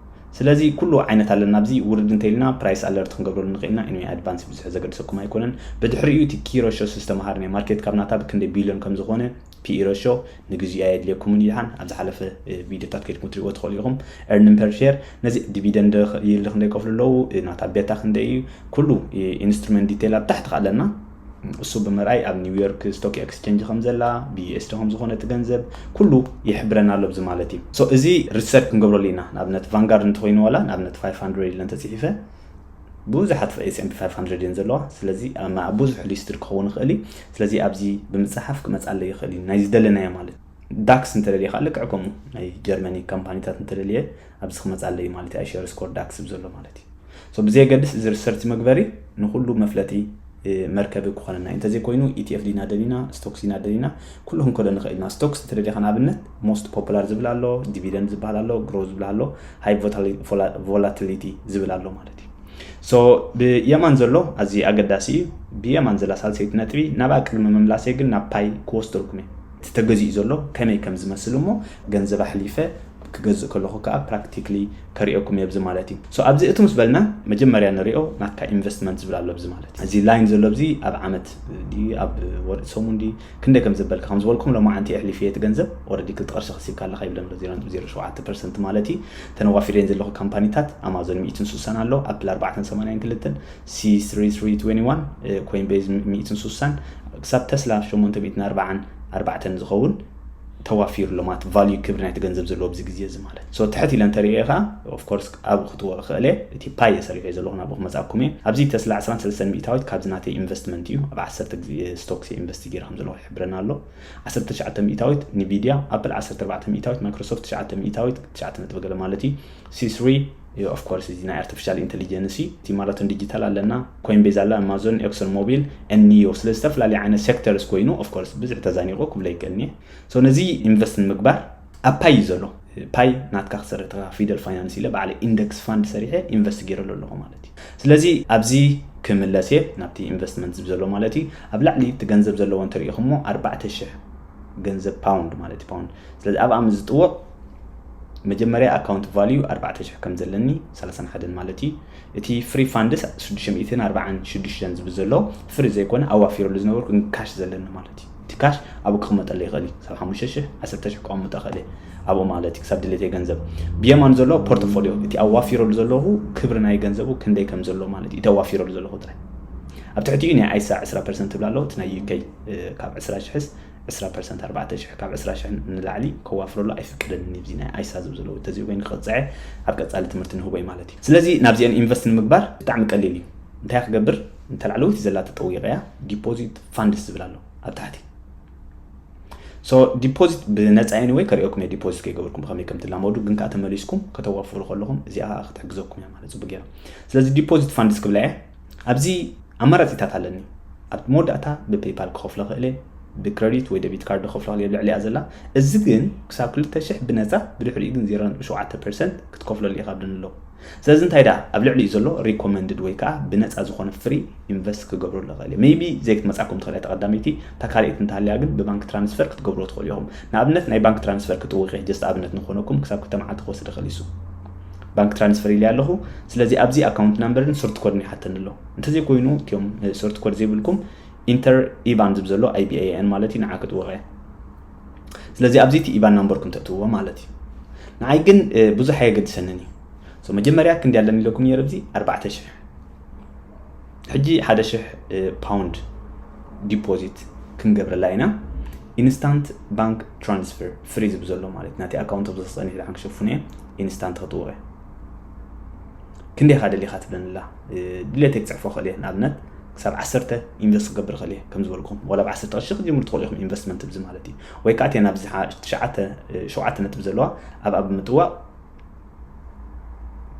ስለዚ ኩሉ ዓይነት ኣለና ኣብዚ ውርድ እንተኢልና ፕራይስ ኣለርት ክንገብረሉ ንኽእል ኢና። ኢንወይ ኣድቫንስ ብዙሕ ዘገድሰኩም ኣይኮነን። ብድሕሪኡ እቲ ኪ ሬሾ ዝተምሃርናዮ ማርኬት ካብ ናታ ብክንደይ ቢልዮን ከም ዝኾነ ፒኢ ሬሾ ንግዚኡ ኣየድልየኩምን ይድሓን ኣብ ዝሓለፈ ቪድዮታት ከድኩም ትሪእዎ ትኽእሉ ኢኹም። ኤርኒንግ ፐር ሼር ነዚ ዲቪደንድ ይልኽ ክንደይ ከፍሉ ኣለዉ ናታ ቤታ ክንደይ እዩ ኩሉ ኢንስትሩመንት ዲቴል ኣብ ታሕቲ ኣለና። እሱ ብምርኣይ ኣብ ኒውዮርክ ስቶክ ኤክስቸንጅ ከም ዘላ ብዩኤስዲ ከም ዝኾነ እቲ ገንዘብ ኩሉ ይሕብረና ኣሎ ብዚ ማለት እዩ። So እዚ ሪሰርች ክንገብረሉ ኢና። ንኣብነት ቫንጋርድ እንተኮይኑ ዋላ ንኣብነት five hundred ኢለ እንተፅሒፈ ብዙሓት S&P five hundred እየን ዘለዋ። ስለዚ ኣብ ብዙሕ ሊስትድ ክኸውን ይኽእል እዩ። ስለዚ ኣብዚ ብምፅሓፍ ክመፃለ ይኽእል እዩ ናይ ዝደለናዮ ማለት ዳክስ እንተደልየ ከዓ ልክዕ ከምኡ ናይ ጀርመኒ ካምፓኒታት እንተደልየ ኣብዚ ክመፃለይ ማለት እዩ። ኣይሸር ስኮር ዳክስ ብዘሎ ማለት እዩ። ብዘየገድስ እዚ ሪሰርች መግበሪ ንኩሉ መፍለጢ መርከቢ ክኾነና እዩ። እንተዘይኮይኑ ኢቲኤፍ ዲና ደሊና፣ ስቶክስ ዲና ደሊና፣ ኩሉ ክንከዶ ንኽእል ኢና። ስቶክስ እንተደሊኻ ንኣብነት ሞስት ፖፑላር ዝብል ኣሎ፣ ዲቪደንድ ዝበሃል ኣሎ፣ ግሮ ዝብል ኣሎ፣ ሃይ ቮላቲሊቲ ዝብል ኣሎ ማለት እዩ። ብየማን ዘሎ ኣዝዩ ኣገዳሲ እዩ። ብየማን ዘላ ሳልሰይቲ ነጥቢ ናብኣ ቅድሚ ምምላሰይ ግን ናብ ፓይ ክወስደልኩም እየ። እቲ ተገዚኡ ዘሎ ከመይ ከም ዝመስል እሞ ገንዘብ ኣሕሊፈ ክገዝእ ከለኹ ከዓ ፕራክቲክሊ ከሪኦኩም እየ ኣብዚ ማለት እዩ። ኣብዚ እቲ ምስ በልና መጀመርያ ንሪኦ ናትካ ኢንቨስትመንት ዝብል ኣሎ ኣብዚ ማለት እዩ። እዚ ላይን ዘሎ ኣብዚ ኣብ ዓመት ድዩ ኣብ ወርሒ ሰሙን ድዩ ክንደይ ከም ዘበልካ ከም ዝበልኩም ሎማዓንቲ ኣሕሊፈ እቲ ገንዘብ ኦረዲ ክልተ ቅርሺ ከሲብካ ኣለካ ይብለና ዜሮ ነጥቢ ዜሮ ሸውዓተ ፐርሰንት ማለት እዩ። ተነዋፊረን ዘለኹ ካምፓኒታት ኣማዞን ሚእትን ስሳን ኣሎ፣ ኣፕል ኣርባዕተን ሰማንያን ክልተን፣ ሲ ስሪ ስሪ ትዌንቲ ዋን፣ ኮይንቤዝ ሚእትን ስሳን ክሳብ ተስላ ሸሞንተ ሚእትን ኣርባዓን ኣርባዕተን ዝኸውን ተዋፊሩ ኣሎ ማለት ቫልዩ ክብሪ ናይቲ ገንዘብ ዘለዎ ኣብዚ ግዜ እዚ ማለት ትሕት ኢለ እንተሪኦ ከዓ ኦፍኮርስ ኣብኡ ክትወ ክእለ እቲ ፓይ ሰሪሑ ዘለኹ ናብኡ ክመፃኩም እየ። ኣብዚ ተስላ ዕስራን ሰለስተን ሚእታዊት ካብዚ ናተይ ኢንቨስትመንት እዩ። ኣብ ዓሰርተ ግዜ ስቶክስ ኢንቨስት ገይረ ከም ዘለኹ ይሕብረና ኣሎ። ዓሰርተ ትሽዓተ ሚእታዊት ኒቪድያ፣ ኣፕል ዓሰርተ ኣርባዕተ ሚእታዊት፣ ማይክሮሶፍት ትሽዓተ ሚእታዊት፣ ትሽዓተ ነጥቢ ገለ ማለት እዩ። ሲ ስሪ ኦፍኮርስ እዚ ናይ ኣርቲፊሻል ኢንቴሊጀንስ እቲ ማራቶን ዲጂታል ኣለና፣ ኮይንቤዝ ኣላ፣ ኣማዞን፣ ኤክሶን ሞቢል፣ ኒዮ ስለ ዝተፈላለዩ ዓይነት ሴክተርስ ኮይኑ ኦፍኮርስ ብዙሕ ተዛኒቑ ክብሎ ይክእልኒ። ነዚ ኢንቨስት ንምግባር ኣብ ፓይ እዩ ዘሎ። ፓይ ናትካ ክሰርተካ ፊደል ፋይናንስ ኢለ ባዕለ ኢንደክስ ፋንድ ሰሪሐ ኢንቨስት ገይረሉ ኣለኹ ማለት እዩ። ስለዚ ኣብዚ ክምለስ እየ ናብቲ ኢንቨስትመንት ዝብ ዘሎ ማለት እዩ። ኣብ ላዕሊ እቲ ገንዘብ ዘለዎ እንተሪኢኹሞ ኣርባዕተ ሽሕ ገንዘብ ፓውንድ ማለት እዩ ፓውንድ። ስለዚ ኣብኣ ምስ ዝጥወቕ መጀመርያ ኣካውንት ቫልዩ ኣርባዕተ ሽሕ ከም ዘለኒ ሰላሳን ሓደን ማለት እዩ። እቲ ፍሪ ፋንድስ ሽዱሽተ ሚእትን ኣርባዓን ሽዱሽተን ዝብል ዘሎ ፍሪ ዘይኮነ ኣዋፊረሉ ዝነበርኩ ግን ካሽ ዘለኒ ማለት እዩ። እቲ ካሽ ኣብኡ ክቕመጠሉ ይኽእል እዩ። ክሳብ ሓሙሽተ ሽሕ ዓሰርተ ሽሕ ክቐምጦ ይኽእል እየ ኣብኡ ማለት እዩ። ክሳብ ድሌተይ ገንዘብ ብየማን ዘሎ ፖርቶፎሊዮ እቲ ኣዋፊረሉ ዘለኹ ክብሪ ናይ ገንዘቡ ክንደይ ከም ዘሎ ማለት እዩ። እቲ ኣዋፊረሉ ዘለኹ ጥራይ ኣብ ትሕቲኡ ናይ ኣይሳ ዕስራ ፐርሰንት ትብል ኣለዉ እቲ ናይ ዩኬ ካብ ዕስራ ሽሕስ ዕስራ ፐርሰንት ኣርባዕተ ሽሕ ካብ ዕስራ ሽሕ ንላዕሊ ከዋፍረሉ ኣይፍቅደልን እዩ። እዚ ናይ ኣይሳ ዝብ ዘለዎ እንተዘይ ኮይኑ ክቕፅዐ ኣብ ቀፃሊ ትምህርቲ ንህቦ እዩ ማለት እዩ። ስለዚ ናብዚአን ኢንቨስት ንምግባር ብጣዕሚ ቀሊል እዩ። እንታይ ክገብር እንተላዕለወይቲ ዘላ ተጠዊቐያ ዲፖዚት ፋንድስ ዝብል ኣሎ ኣብ ታሕቲ። ዲፖዚት ብነፃ ወይ ከሪኦኩም እየ ዲፖዚት ከይገበርኩም ብከመይ ከም ትላመዱ ግን ከዓ ተመሊስኩም ከተዋፍሩ ከለኹም እዚኣ ከዓ ክትሕግዘኩም እያ ማለት ፅቡቅ ገይራ። ስለዚ ዲፖዚት ፋንድስ ክብላ እየ። ኣብዚ ኣማራፂታት ኣለኒ። ኣብ መወዳእታ ብፔይፓል ክኸፍሎ ክእል እየ፣ ብክረዲት ወይ ደቢት ካርድ ክኸፍሎ ክእል እየ ኣብ ልዕሊኣ ዘላ። እዚ ግን ክሳብ ክልተ ሽሕ ብነፃ ብድሕሪኡ ግን ዜሮ ነጥቢ ሸውዓተ ፐርሰንት ክትከፍለሉ ኢኻ ብለኒ ኣለኹ። ስለዚ እንታይ ደኣ ኣብ ልዕሊኡ ዘሎ ሪኮመንድድ ወይ ከዓ ብነፃ ዝኾነ ፍሪ ኢንቨስት ክገብረሉ ክእል እየ። ሜይቢ ዘይክትመፃኩም ትኽእል እያ ተቐዳመይቲ፣ እታ ካልኣይቲ እንተሃልያ ግን ብባንክ ትራንስፈር ክትገብርዎ ትኽእሉ ኢኹም። ንኣብነት ናይ ባንክ ትራንስፈር ክጥውቕ እየ፣ ጀስት ኣብነት ንኾነኩም ክሳብ ክልተ መዓልቲ ክወስድ ይኽእል እዩ። ባንክ ትራንስፈር ኢለ ኣለኹ። ስለዚ ኣብዚ ኣካውንት ናምበርን ሶርት ኮድን ይሓተኒ ኣሎ። እንተዘይኮይኑ እቲኦም ሶርት ኮድ ዘይብልኩም ኢንተር ኢባን ዝብ ዘሎ ኣይቢኤን ማለት እዩ ንዓ ክጥውቐ። ስለዚ ኣብዚ እቲ ኢባን ናምበርኩም ተእትውዎ ማለት እዩ። ንዓይ ግን ብዙሕ ኣየገድሰንን እዩ። መጀመርያ ክንዲ ኣለኒ ኢለኩም ነረ ኣብዚ ኣርባዕተ ሽሕ ሕጂ ሓደ ሽሕ ፓውንድ ዲፖዚት ክንገብረላ ኢና። ኢንስታንት ባንክ ትራንስፈር ፍሪ ዝብ ዘሎ ማለት ናቲ ኣካውንት ብዘስጠኒ ሕዳ ክንክሸፉን እየ። ኢንስታንት ክትውቀ ክንደይ ኢኻ ደሊኻ ትብለንላ ድሌት ክፅሕፎ ክእል እየ ንኣብነት ክሳብ ዓሰርተ ኢንቨስት ክገብር ክእል እየ ከም ዝበልኩም ወላ ብ ዓሰርተ ቅርሺ ክትጀምሩ ትኽእሉ ኢኹም ኢንቨስትመንት ብዚ ማለት እዩ። ወይ ከዓ እተን ኣብዚ ትሽዓተ ሸውዓተ ነጥብ ዘለዋ ኣብኣ ብምጥዋቕ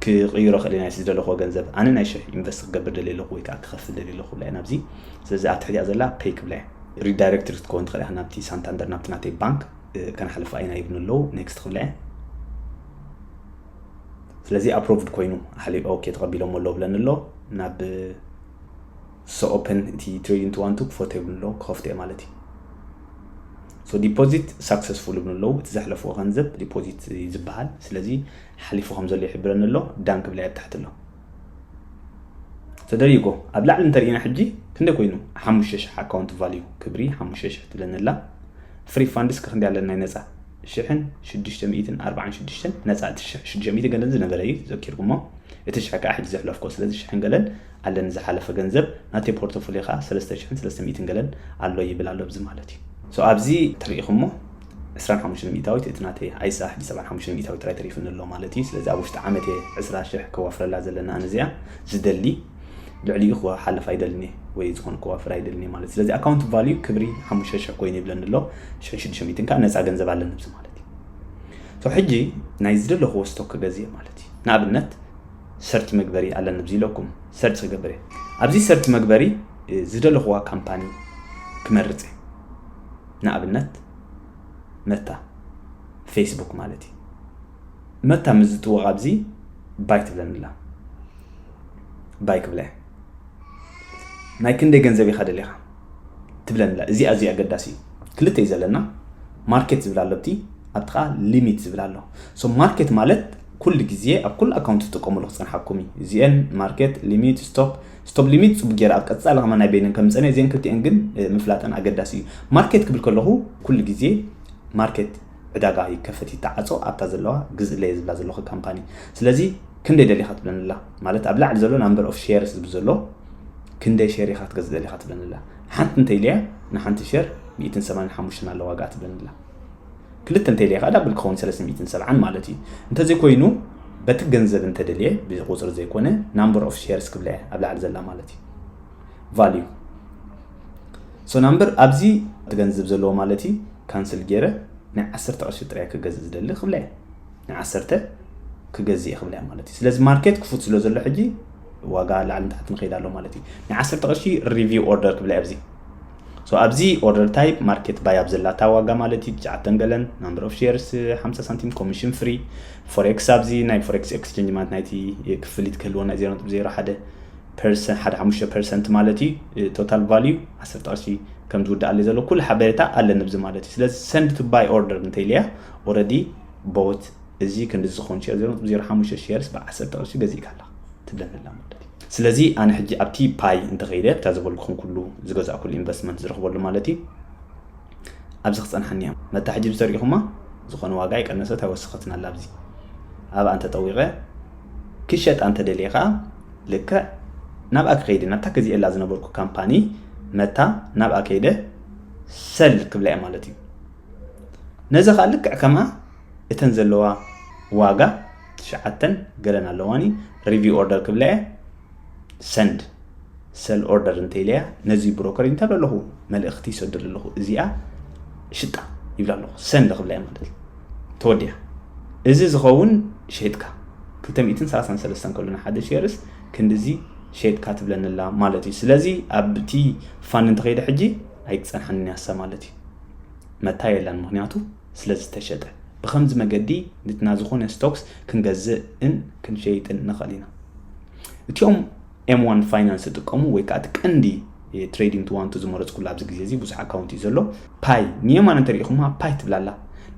ክቕይሮ ክእል ናይ ዝደለኹዎ ገንዘብ ኣነ ናይ ሽሕ ኢንቨስት ክገብር ደልየ ኣለኹ ወይ ከዓ ክኸፍል ደልየ ኣለኹ ብላ ናብዚ። ስለዚ ኣብ ትሕቲኣ ዘላ ፔይ ክብላ እየ። ሪዳይሬክትድ ክትከውን ትኽእል ኢኻ ናብቲ ሳንታንደር ናብቲ ናተይ ባንክ ከነሓልፋ ኢና ይብሉ ኣለዉ ኔክስት ክብላ እየ። ስለዚ ኣፕሮቭድ ኮይኑ ሓሊ ኦኬ ተቐቢሎም ኣለዉ ብለኒ ኣሎ። ናብ ሶኦፕን እቲ ትሬዲንግ ትዋንቱ ክፈቶ ይብሉ ኣለዉ ክኸፍቶ እየ ማለት እዩ። ዲፖዚት ሳክሰስፉል ይብሉ ኣለዉ። እቲ ዘሕለፍዎ ገንዘብ ዲፖዚት እዩ ዝበሃል። ስለዚ ሓሊፉ ከም ዘሎ ይሕብረኒ ኣሎ። ዳን ክብላ እየ ኣብ ታሕቲ ኣሎ። ተደሪጎ ኣብ ላዕሊ እንተሪኢና ሕጂ ክንደይ ኮይኑ ሓሙሽተ ሽሕ ኣካውንት ቫልዩ ክብሪ ሓሙሽተ ሽሕ ትብለኒ ኣላ። ፍሪ ፋንድስ ከ ክንደይ ኣለኒ ናይ ነፃ ሽሕን ሽዱሽተ ሚእትን ኣርባዓን ሽዱሽተን ነፃ እቲ ሽሕ ሽዱሽተ ሚእቲ ገለን ዝነበረ እዩ ዘኪርኩሞ። እቲ ሽሕ ከዓ ሕጂ ዘሕለፍኮ ስለዚ ሽሕን ገለን ኣለኒ ዝሓለፈ ገንዘብ ናተይ ፖርቶፎሊዮ ከዓ ሰለስተ ሽሕን ሰለስተ ሚእትን ገለን ኣሎ ይብል ኣሎ ብዚ ማለት እዩ። ኣብዚ ትርኢኹሞ ዕስራን ሓሙሽተን ሚእታዊት እቲ ናተይ ኣይሳ ሕጂ ሰብዓን ሓሙሽተን ሚእታዊት ጥራይ ተሪፉኒ ኣሎ ማለት እዩ። ስለዚ ኣብ ውሽጢ ዓመት እየ ዕስራ ሽሕ ከዋፍረላ ዘለና ኣነ እዚኣ ዝደሊ ልዕሊኡ ክሓልፍ ኣይደልን እየ። ወይ ዝኾነ ክዋፍር ኣይደልን ማለት። ስለዚ account value ክብሪ ሓሙሽተ ሽሕ ኮይኑ ይብለኒ ኣሎ። ሽሕን ሽዱሽተ ሚእትን ከዓ ነፃ ገንዘብ ኣለኒ ኣብዚ ማለት እዩ። ሕጂ ናይ ዝደለኽዎ ስቶክ ክገዝእ ማለት እዩ። ንኣብነት ሰርች መግበሪ ኣለኒ ኣብዚ ኢለኩም ሰርች ክገብር እየ። ኣብዚ ሰርች መግበሪ ዝደለኽዋ ካምፓኒ ክመርፅ እየ። ንኣብነት መታ ፌስቡክ ማለት እዩ። መታ ምስ ዝጥወቕ ኣብዚ ባይ ትብለኒ ኣላ። ባይ ክብላ እየ። ናይ ክንደይ ገንዘብ ኢኻ ደሊኻ ትብለኒ ኣላ። እዚ ኣዝዩ ኣገዳሲ እዩ። ክልተ እዩ ዘለና። ማርኬት ዝብል ኣሎ ኣብቲ ኣብቲ ከዓ ሊሚት ዝብል ኣሎ። ማርኬት ማለት ኩሉ ግዜ ኣብ ኩሉ ኣካውንት ትጥቀሙሉ ክፀንሓኩም እዩ። እዚአን ማርኬት ሊሚት ስቶፕ ስቶፕ ሊሚት ፅቡቅ ገይረ ኣብ ቀፃሊ ከማ ናይ በይነን ከም ዝፀንሐ እዚአን ክልቲአን ግን ምፍላጠን ኣገዳሲ እዩ። ማርኬት ክብል ከለኹ ኩሉ ግዜ ማርኬት ዕዳጋ ይከፈት ይተዓፆ ኣብታ ዘለዋ ግዝእለየ ዝብላ ዘለኹ ካምፓኒ። ስለዚ ክንደይ ደሊኻ ትብለንላ ማለት ኣብ ላዕሊ ዘሎ number of shares ዝብል ዘሎ ክንደይ ሼር ኢኻ ክትገዝእ ደሊኻ ትብለንላ። ሓንቲ እንተኢለያ ንሓንቲ ሼር ሚእትን ሰማንያን ሓሙሽተን ኣለ ዋጋ ትብለንላ። ክልተ እንተኢለያ ከዓ ዳብል ክኸውን ሰለስተ ሚእትን ሰብዓን ማለት እዩ። እንተዘይኮይኑ በቲ ገንዘብ እንተደልየ ብቁፅሪ ዘይኮነ number of shares ክብላ እየ ኣብ ላዕሊ ዘላ ማለት እዩ። Value so number ኣብዚ እቲ ገንዘብ ዘለዎ ማለት እዩ። ካንስል ገይረ ናይ ዓሰርተ ቅርሺ ጥራይ ክገዝእ ዝደሊ ክብላ እየ። ናይ ዓሰርተ ክገዝእ እየ ክብላ እየ ማለት እዩ። ስለዚ ማርኬት ክፉት ስለ ዘሎ ሕጂ ዋጋ ላዕሊ ንታሕቲ ንኸይድ ኣሎ ማለት እዩ። ናይ ዓሰርተ ቅርሺ ሪቪው ኦርደር ክብላ እየ ኣብዚ ኣብዚ ኦርደር ታይፕ ማርኬት ባይ ኣብ ዘላታ ዋጋ ማለት እዩ ትሽዓተ ገለን number of shares ሓምሳ ሳንቲም ኮሚሽን ፍሪ። ፎሬክስ ኣብዚ ናይ ፎሬክስ ኤክስቼንጅ ማለት ናይቲ ክፍሊት ክህልወና ዜሮ ነጥቢ ዜሮ ሓደ ፐርሰንት ሓደ ሓሙሽተ ፐርሰንት ማለት እዩ። ቶታል ቫልዩ ዓሰርተ ቅርሺ ከም ዝውዳእ ኣሎ ዘሎ ኩሉ ሓበሬታ ኣለኒ ኣብዚ ማለት እዩ። ስለዚ send to buy order እንተኢለያ already bought እዚ ክንዲ ዝኾን ሼር ዜሮ ነጥቢ ዜሮ ሓሙሽተ ሼርስ ብ ዓሰርተ ቅርሺ ገዚእካ ኣለኻ ትብለኒ ኣላ ማለት እዩ። ስለዚ ኣነ ሕጂ ኣብቲ ፓይ እንተኸይደ ብታ ዝበልኩኹም ኩሉ ዝገዛእኩሉ ኢንቨስትመንት ዝረኽበሉ ማለት እዩ ኣብዚ ክፀንሓኒ እያ። መታ ሕጂ ምስ ተሪኢኹማ ዝኾነ ዋጋ ይቀነሰት ኣይወሰኸትን ኣላ ኣብዚ ኣብኣ እንተጠዊቐ ክሸጣ እንተደልየ ከዓ ልክዕ ናብኣ ክኸይደ ናብታ ገዚኤላ ዝነበርኩ ካምፓኒ መታ ናብኣ ከይደ ሰል ክብላ እየ ማለት እዩ። ነዚ ከዓ ልክዕ ከምኣ እተን ዘለዋ ዋጋ ትሽዓተን ገለን ኣለዋኒ ሪቪው ኦርደር ክብላ እየ ሰንድ ሰል ኦርደር እንተኢለያ ነዚ ብሮከር እንተሎ ኣለኹ መልእኽቲ ይሰደሉ ኣለኹ እዚኣ ሽጣ ይብላ ኣለኹ ሰንድ ክብላ እየ ማለት እዩ። ተወዲያ እዚ ዝኸውን ሸይጥካ ክልተ ሚእትን ሰላሳን ሰለስተን ከሎ ንሓደ ሼርስ ክንድዚ ሸይጥካ ትብለኒ ኣላ ማለት እዩ። ስለዚ ኣብቲ ፋንድ እንተኸይደ ሕጂ ኣይትፀንሓንን እያ እሳ ማለት እዩ። መታ የላን ምኽንያቱ ስለ ዝተሸጠ። ብኸምዚ መገዲ ንትና ዝኾነ ስቶክስ ክንገዝእን ክንሸይጥን ንኽእል ኢና። እቲኦም ኤም ዋን ፋይናንስ ዝጥቀሙ ወይ ከዓ እቲ ቀንዲ ትሬዲንግ ቱ ዋን ቱ ዝመረፅኩሉ ኣብዚ ግዜ እዚ ብዙሕ ኣካውንት እዩ ዘሎ። ፓይ ንየማን እንተሪኢኹማ ፓይ ትብላላ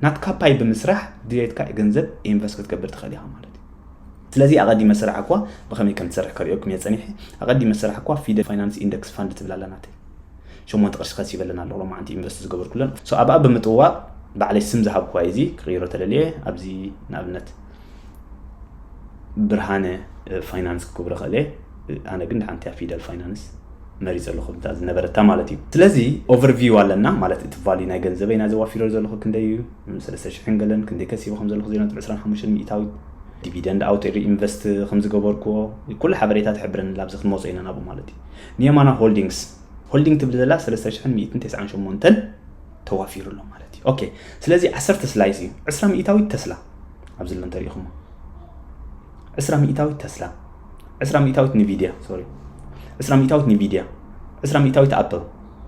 ናትካ ፓይ ብምስራሕ ድሌትካ ገንዘብ ኢንቨስት ክትገብር ትኽእል ኢኻ ማለት እዩ። ስለዚ ኣቐዲመ ስራሕ እኳ ብኸመይ ከም ትሰርሕ ከሪኦኩም እየ ፀኒሐ። ኣቐዲመ ስራሕ እኳ ፊደል ፋይናንስ ኢንደክስ ፋንድ ትብላላ ናተይ ሸሞንተ ቅርሺ ከሲበለን ኣለኹ ሎማዓንቲ ኢንቨስት ዝገበርኩለን። So ኣብኣ ብምጥዋቕ ባዕለይ ስም ዝሃብኩዋ እዚ ክቕይሮ ተደልየ ኣብዚ ንኣብነት ብርሃነ ፋይናንስ ክገብሮ ክእለ። ኣነ ግን ሓንቲ ፊደል ፋይናንስ መሪፀ ኣለኹ እታ ዝነበረታ ማለት እዩ። ስለዚ ኦቨርቪው ኣለና ማለት እቲ ቫልዩ ናይ ገንዘበይ ናይ ዘዋፊሮ ዘለኹ ክንደይ እዩ ሰለስተ ሽሕን ገለን ክንደይ ከሲቡ ከም ዘለኹ ዜሮ ነጥቢ ዕስራን ሓሙሽተን ሚእታዊት ዲቪደንድ ኣውተሪ ኢንቨስት ከም ዝገበርኩዎ ኩሉ ሓበሬታ ትሕብረኒ ኣብዚ ክንመፁ ኢና ናብኡ ማለት እዩ። ንየማና ሆልዲንግስ ሆልዲንግ ትብል ዘላ ሰለስተ ሽሕን ሚእትን ተስዓን ሸሞንተን ተዋፊሩ ኣሎ ማለት እዩ። ኦኬ ስለዚ ዓሰርተ ስላይስ እዩ ዕስራ ሚእታዊት ተስላ ኣብዚ ሎ እንተሪኢኹሞ ዕስራ ሚእታዊት ተስላ ዕስራ ሚእታዊት ኒቪድያ ሶሪ ዕስራ ሚእታዊት ኒቪድያ ዕስራ ሚእታዊት ኣፕል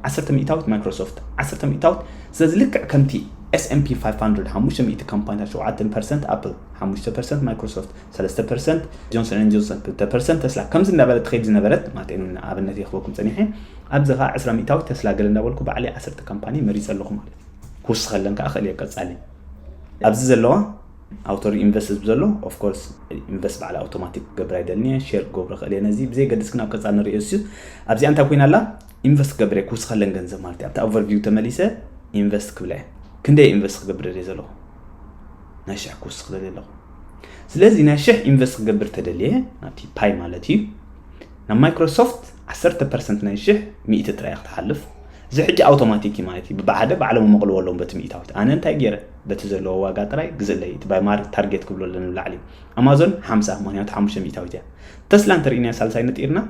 ዓሰርተ ሚእታዊት ማይክሮሶፍት ዓሰርተ ሚእታዊት ስለዚ ልክዕ ከምቲ S&P five hundred ሓሙሽተ ሚእቲ ካምፓኒታት ሸውዓተ ፐርሰንት ኣፕል ሓሙሽተ ፐርሰንት ማይክሮሶፍት ሰለስተ ፐርሰንት ጆንሰን ኤንድ ጆንሰን ክልተ ፐርሰንት ተስላ ከምዚ እንዳበለት ትኸይድ ዝነበረት ማለት እዩ ንኣብነት የኽበኩም ፀኒሐ ኣብዚ ከዓ ዕስራ ሚእታዊት ተስላ ገለ እንዳበልኩ ባዕለይ ዓሰርተ ካምፓኒ መሪፀ ኣለኹ ማለት እዩ ክውስኸለን ከዓ ክእል እየ ቀፃሊ ኣብዚ ዘለዋ ኣውቶሪ ኢንቨስት ዝብ ዘሎ ኦፍኮርስ ኢንቨስት ባዕለ ኣውቶማቲክ ክገብር ኣይደልን እየ ሼር ክገብሮ ክእል እየ ነዚ ብዘይ ገድስ ግን ኣብ ቀፃሊ ንሪኦ እሱ ኣብዚኣ እንታይ ኮይና ኣላ ኢንቨስት ክገብር እየ ክውስኸለን ገንዘብ ማለት እዩ ኣብቲ ኦቨርቪው ተመሊሰ ኢንቨስት ክብላ እየ ክንደይ ኢንቨስት ክገብር ደልየ ዘለኹ ናይ ሽሕ ክውስኽ ደልየ ኣለኹ ስለዚ ናይ ሽሕ ኢንቨስት ክገብር ተደልየ ናብቲ ፓይ ማለት እዩ ናብ ማይክሮሶፍት ዓሰርተ ፐርሰንት ናይ ሽሕ ሚእቲ ጥራይ ክትሓልፍ እዚ ሕጂ ኣውቶማቲክ እዩ ማለት እዩ ብባዕደ ባዕሎም መቕልዎ ኣለዎም በቲ ሚእታዊት ኣነ እንታይ ገይረ በቲ ዘለዎ ዋጋ ጥራይ ግዝእለይ እቲ ባይ ማር ታርጌት ክብሎ ኣለኒ ላዕሊ ኣማዞን ሓምሳ ምክንያቱ ሓሙሽተ ሚእታዊት እያ ተስላ እንተርኢና ሳልሳይ ነጢርና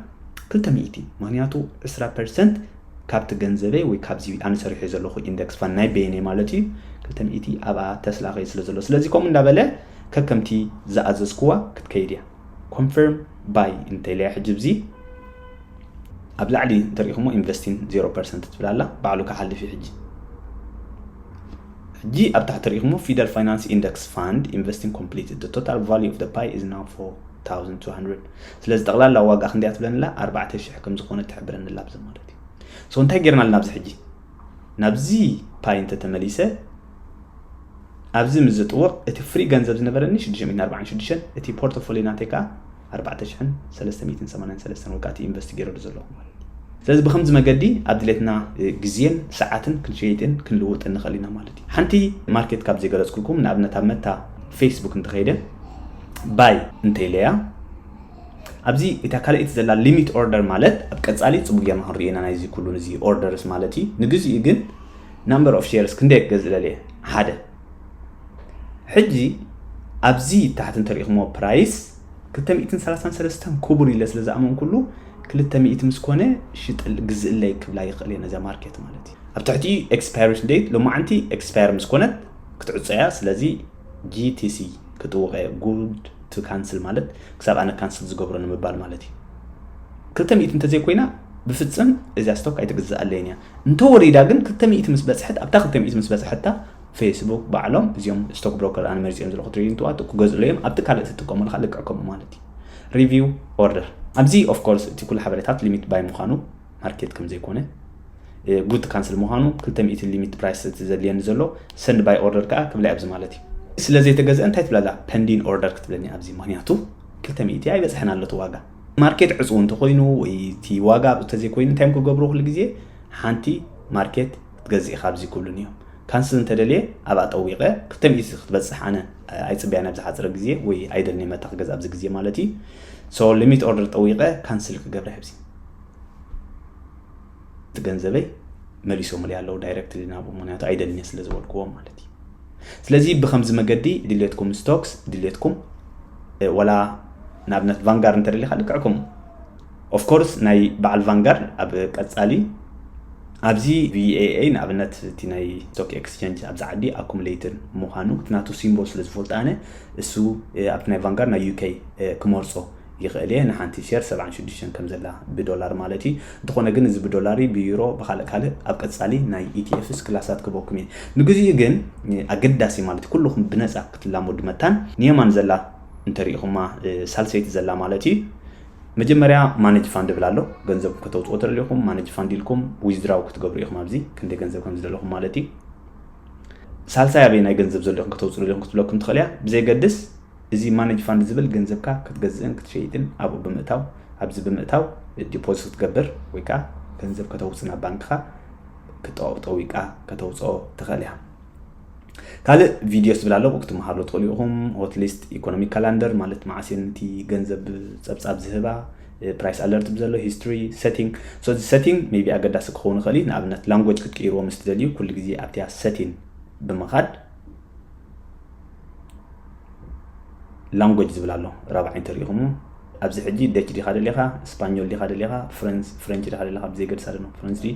ክልተ ሚእቲ፣ ምክንያቱ ዕስራ ፐርሰንት ካብቲ ገንዘበይ ወይ ካብዚ ኣነ ሰሪሑ ዘለኹ ኢንደክስ ፋንድ ናይ በይነይ ማለት እዩ፣ ክልተ ሚእቲ ኣብኣ ተስላኸይ ስለ ዘሎ። ስለዚ ከምኡ እንዳበለ ከከምቲ ዝኣዘዝኩዋ ክትከይድ እያ። ኮንፈርም ባይ እንተኢለያ ሕጂ ብዚ ኣብ ላዕሊ እንተሪኢኹሞ ኢንቨስቲን ዜሮ ፐርሰንት ትብል ኣላ፣ ባዕሉ ክሓልፍ እዩ። ሕጂ ሕጂ ኣብ ታሕቲ ሪኢኹሞ ፊደል ፋይናንስ ኢንደክስ ፋንድ ኢንቨስቲን ኮምፕሊትድ፣ the total value of the pie is now four thousand two hundred። ስለዚ ጠቕላላ ዋጋ ክንደያ ትብለንላ ኣርባዕተ ሽሕ ከም ዝኾነ ትሕብረንላ ኣብዚ ማለት እዩ። ሶ እንታይ ጌርና ኣለና ኣብዚ ሕጂ? ናብዚ ፓይ እንተተመሊሰ ኣብዚ ምስ ዝጥወቕ እቲ ፍሪ ገንዘብ ዝነበረኒ ሽዱሽተ ሚእትን ኣርባዓን ሽዱሽተን፣ እቲ ፖርቶፎሊዮ ናተይ ከዓ ኣርባዕተ ሽሕን ሰለስተ ሚእትን ሰማንያን ሰለስተን ወይ ከዓ እቲ ኢንቨስት ገይረሉ ዘለኹ ማለት እዩ። ስለዚ ብከምዚ መገዲ ኣብ ድሌትና ግዜን ሰዓትን ክንሸይጥን ክንልውጥን ንኽእል ኢና ማለት እዩ። ሓንቲ ማርኬት ካብ ዘይገለፅኩልኩም ንኣብነት ኣብ መታ ፌስቡክ እንተኸይደ ባይ እንተኢለያ ኣብዚ እታ ካልኣይቲ ዘላ ሊሚት ኦርደር ማለት ኣብ ቀፃሊ ፅቡቅ ጌርና ክንሪኦ ኢና ናይዚ ኩሉ እዚ ኦርደርስ ማለት እዩ። ንግዚኡ ግን ናምበር ኦፍ ሼርስ ክንደይ ክገዝእ ደልየ ሓደ ሕጂ ኣብዚ ታሕቲ እንተሪኢኹሞ ፕራይስ ክልተ ሚእትን ሰላሳን ሰለስተን ክቡር ኢለ ስለ ዝኣመንኩሉ ክልተ ሚእቲ ምስ ኮነ ሽጥል ግዝእለይ ክብላ ይኽእል እየ ነዛ ማርኬት ማለት እዩ። ኣብ ትሕቲ ኤክስፓይሬሽን ዴት ሎማዓንቲ ኤክስፓየር ምስ ኮነት ክትዕፀያ። ስለዚ ጂቲሲ ክጥውቐ ጉድ ቱ ካንስል ማለት ክሳብ ኣነ ካንስል ዝገብሮ ንምባል ማለት እዩ። ክልተ ሚእቲ እንተዘይኮይና ብፍፅም እዚኣ ስቶክ ኣይትግዛኣለይን እያ። እንተወሪዳ ግን ክልተ ሚእቲ ምስ በፅሐት ኣብታ ክልተ ሚእቲ ምስ በፅሐታ ፌስቡክ ባዕሎም እዚኦም ስቶክ ብሮከር ኣነ መሪፅኦም ዘለኹ ትሬዲንግ ትዋጥእ ክገዝእለዮም ኣብቲ ካልእ ትጥቀመሉ ከዓ ልክዕ ከምኡ ማለት እዩ። ሪቪው ኦርደር ኣብዚ ኦፍኮርስ እቲ ኩሉ ሓበሬታት ሊሚት ባይ ምዃኑ ማርኬት ከም ዘይኮነ ጉድ ካንስል ምዃኑ ክልተ ሚእቲ ሊሚት ፕራይስ እቲ ዘድልየኒ ዘሎ ሰንድ ባይ ኦርደር ከዓ ክብላ ኣብዚ ማለት እዩ። ስለ ዘይተገዝአ እንታይ ትብላላ ፐንዲን ኦርደር ክትብለኒ ኣብዚ ምክንያቱ ክልተ ሚእቲ ኣይበፅሐን ኣሎ እቲ ዋጋ። ማርኬት ዕፁው እንተኮይኑ ወይ እቲ ዋጋ ኣብኡ እንተዘይኮይኑ እንታይ እዮም ክገብሩ ኩሉ ግዜ ሓንቲ ማርኬት ክትገዝእ ኢኻ ኣብዚ ክብሉን እዮም። ካንስል እንተደልየ ኣብኣ ጠዊቐ ክልተ ሚእቲ ክትበፅሕ ኣነ ኣይፅበያን ኣብዚ ሓፅረ ግዜ ወይ ኣይደልኒ መታ ክገዝ ኣብዚ ግዜ ማለት እዩ። ሶ ሊሚት ኦርደር ጠዊቐ ካንስል ክገብረ ሕብዚ እቲ ገንዘበይ መሊሶምለይ ኣለዉ ዳይሬክትሊ ናብኡ ምክንያቱ ኣይደልኒ ስለ ዝበልክዎም ማለት እዩ። ስለዚ ብከምዚ መገዲ ድሌትኩም ስቶክስ ድሌትኩም ወላ ንኣብነት ቫንጋር እንተደሊካ ልክዕኩም ኦፍኮርስ ናይ በዓል ቫንጋር ኣብ ቀፃሊ ኣብዚ ቪኤኤ ንኣብነት እቲ ናይ ስቶክ ኤክስቸንጅ ኣብዚ ዓዲ ኣኩሙሌትድ ምዃኑ እቲ ናቱ ሲምቦል ስለ ዝፈልጥ ኣነ እሱ ኣብቲ ናይ ቫንጋር ናይ ዩኬ ክመርፆ ይኽእል እየ ንሓንቲ ሸር ሰብዓን ሽዱሽተን ከም ዘላ ብዶላር ማለት እዩ። እንተኾነ ግን እዚ ብዶላር ብዩሮ ብካልእ ካልእ ኣብ ቀፃሊ ናይ ኢቲኤፍስ ክላሳት ክበኩም እየ። ንግዚኡ ግን ኣገዳሲ ማለት ኩልኹም ብነፃ ክትላመዱ መታን ንየማን ዘላ እንተሪኢኹማ ሳልሰይቲ ዘላ ማለት እዩ። መጀመርያ ማኔጅ ፋንድ ብል ኣሎ። ገንዘብኩም ከተውፅኦ ተደሊኹም ማኔጅ ፋንድ ኢልኩም ዊዝድራው ክትገብሩ ኢኹም ኣብዚ ክንደይ ገንዘብ ከም ዝደለኹም ማለት እዩ። ሳልሳይ ኣበይ ናይ ገንዘብ ዘሎ ኢኹም ከተውፅኡ ደሊኹም ክትብለኩም ትኽእል እያ። ብዘይገድስ እዚ ማኔጅ ፋንድ ዝብል ገንዘብካ ክትገዝእን ክትሸይጥን ኣብኡ ብምእታው ኣብዚ ብምእታው ዲፖዚት ክትገብር ወይ ከዓ ገንዘብ ከተውፅእ ናብ ባንክኻ ክጠውጠው ኢልካ ከተውፅኦ ትኽእል እያ። ካልእ ቪድዮ ዝብል ኣሎ ክትመሃሩ ትኽእሉ ኢኹም። ሆትሊስት ኢኮኖሚክ ካላንደር ማለት መዓስ እየን እቲ ገንዘብ ፀብፃብ ዝህባ ፕራይስ ኣለርት ብዘሎ ሂስትሪ ሴቲንግ። ሶ እዚ ሴቲንግ ሜቢ ኣገዳሲ ክኸውን ይኽእል እዩ። ንኣብነት ላንጎጅ ክትቅይርዎ ምስ ትደልዩ ኩሉ ግዜ ኣብቲያ ሴቲንግ ብምኻድ ላንጎጅ ዝብል ኣሎ ራብዓይ እንተሪኢኹም ኣብዚ ሕጂ ደች ዲኻ ደሊኻ ስፓኞል ዲኻ ደሊኻ ፍረንች ዲኻ ደሊኻ ብዘይገድስ ኣለ ፍረንች ዲ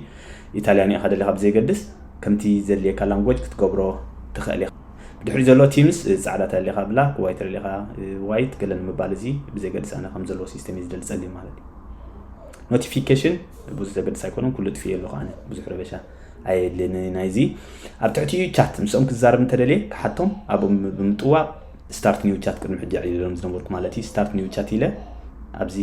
ኢታልያን ኢኻ ደሊኻ ብዘይገድስ ከምቲ ዘድልየካ ላንጎጅ ክትገብሮ ትኽእል ኢኻ። ብድሕሪ ዘሎ ቲምስ ፃዕዳ ተደሊኻ ብላክ ዋይት ተደሊኻ ዋይት ገለ ንምባል እዚ ብዘይገድስ ኣነ ከም ዘለዎ ሲስተም እዩ ዝደሊ ጸሊም ማለት እዩ። ኖቲፊኬሽን ብዙሕ ዘገድስ ኣይኮነን ኩሉ ጥፊ የለኹ ኣነ ብዙሕ ረበሻ ኣየድልየኒ ናይዚ ኣብ ትሕቲኡ ቻት ምስኦም ክዛረብ እንተደልየ ክሓቶም ኣብኡ ብምጥዋቕ ስታርት ኒው ቻት ቅድሚ ሕጂ ኣዕሊሎም ዝነበርኩ ማለት እዩ ስታርት ኒው ቻት ኢለ ኣብዚ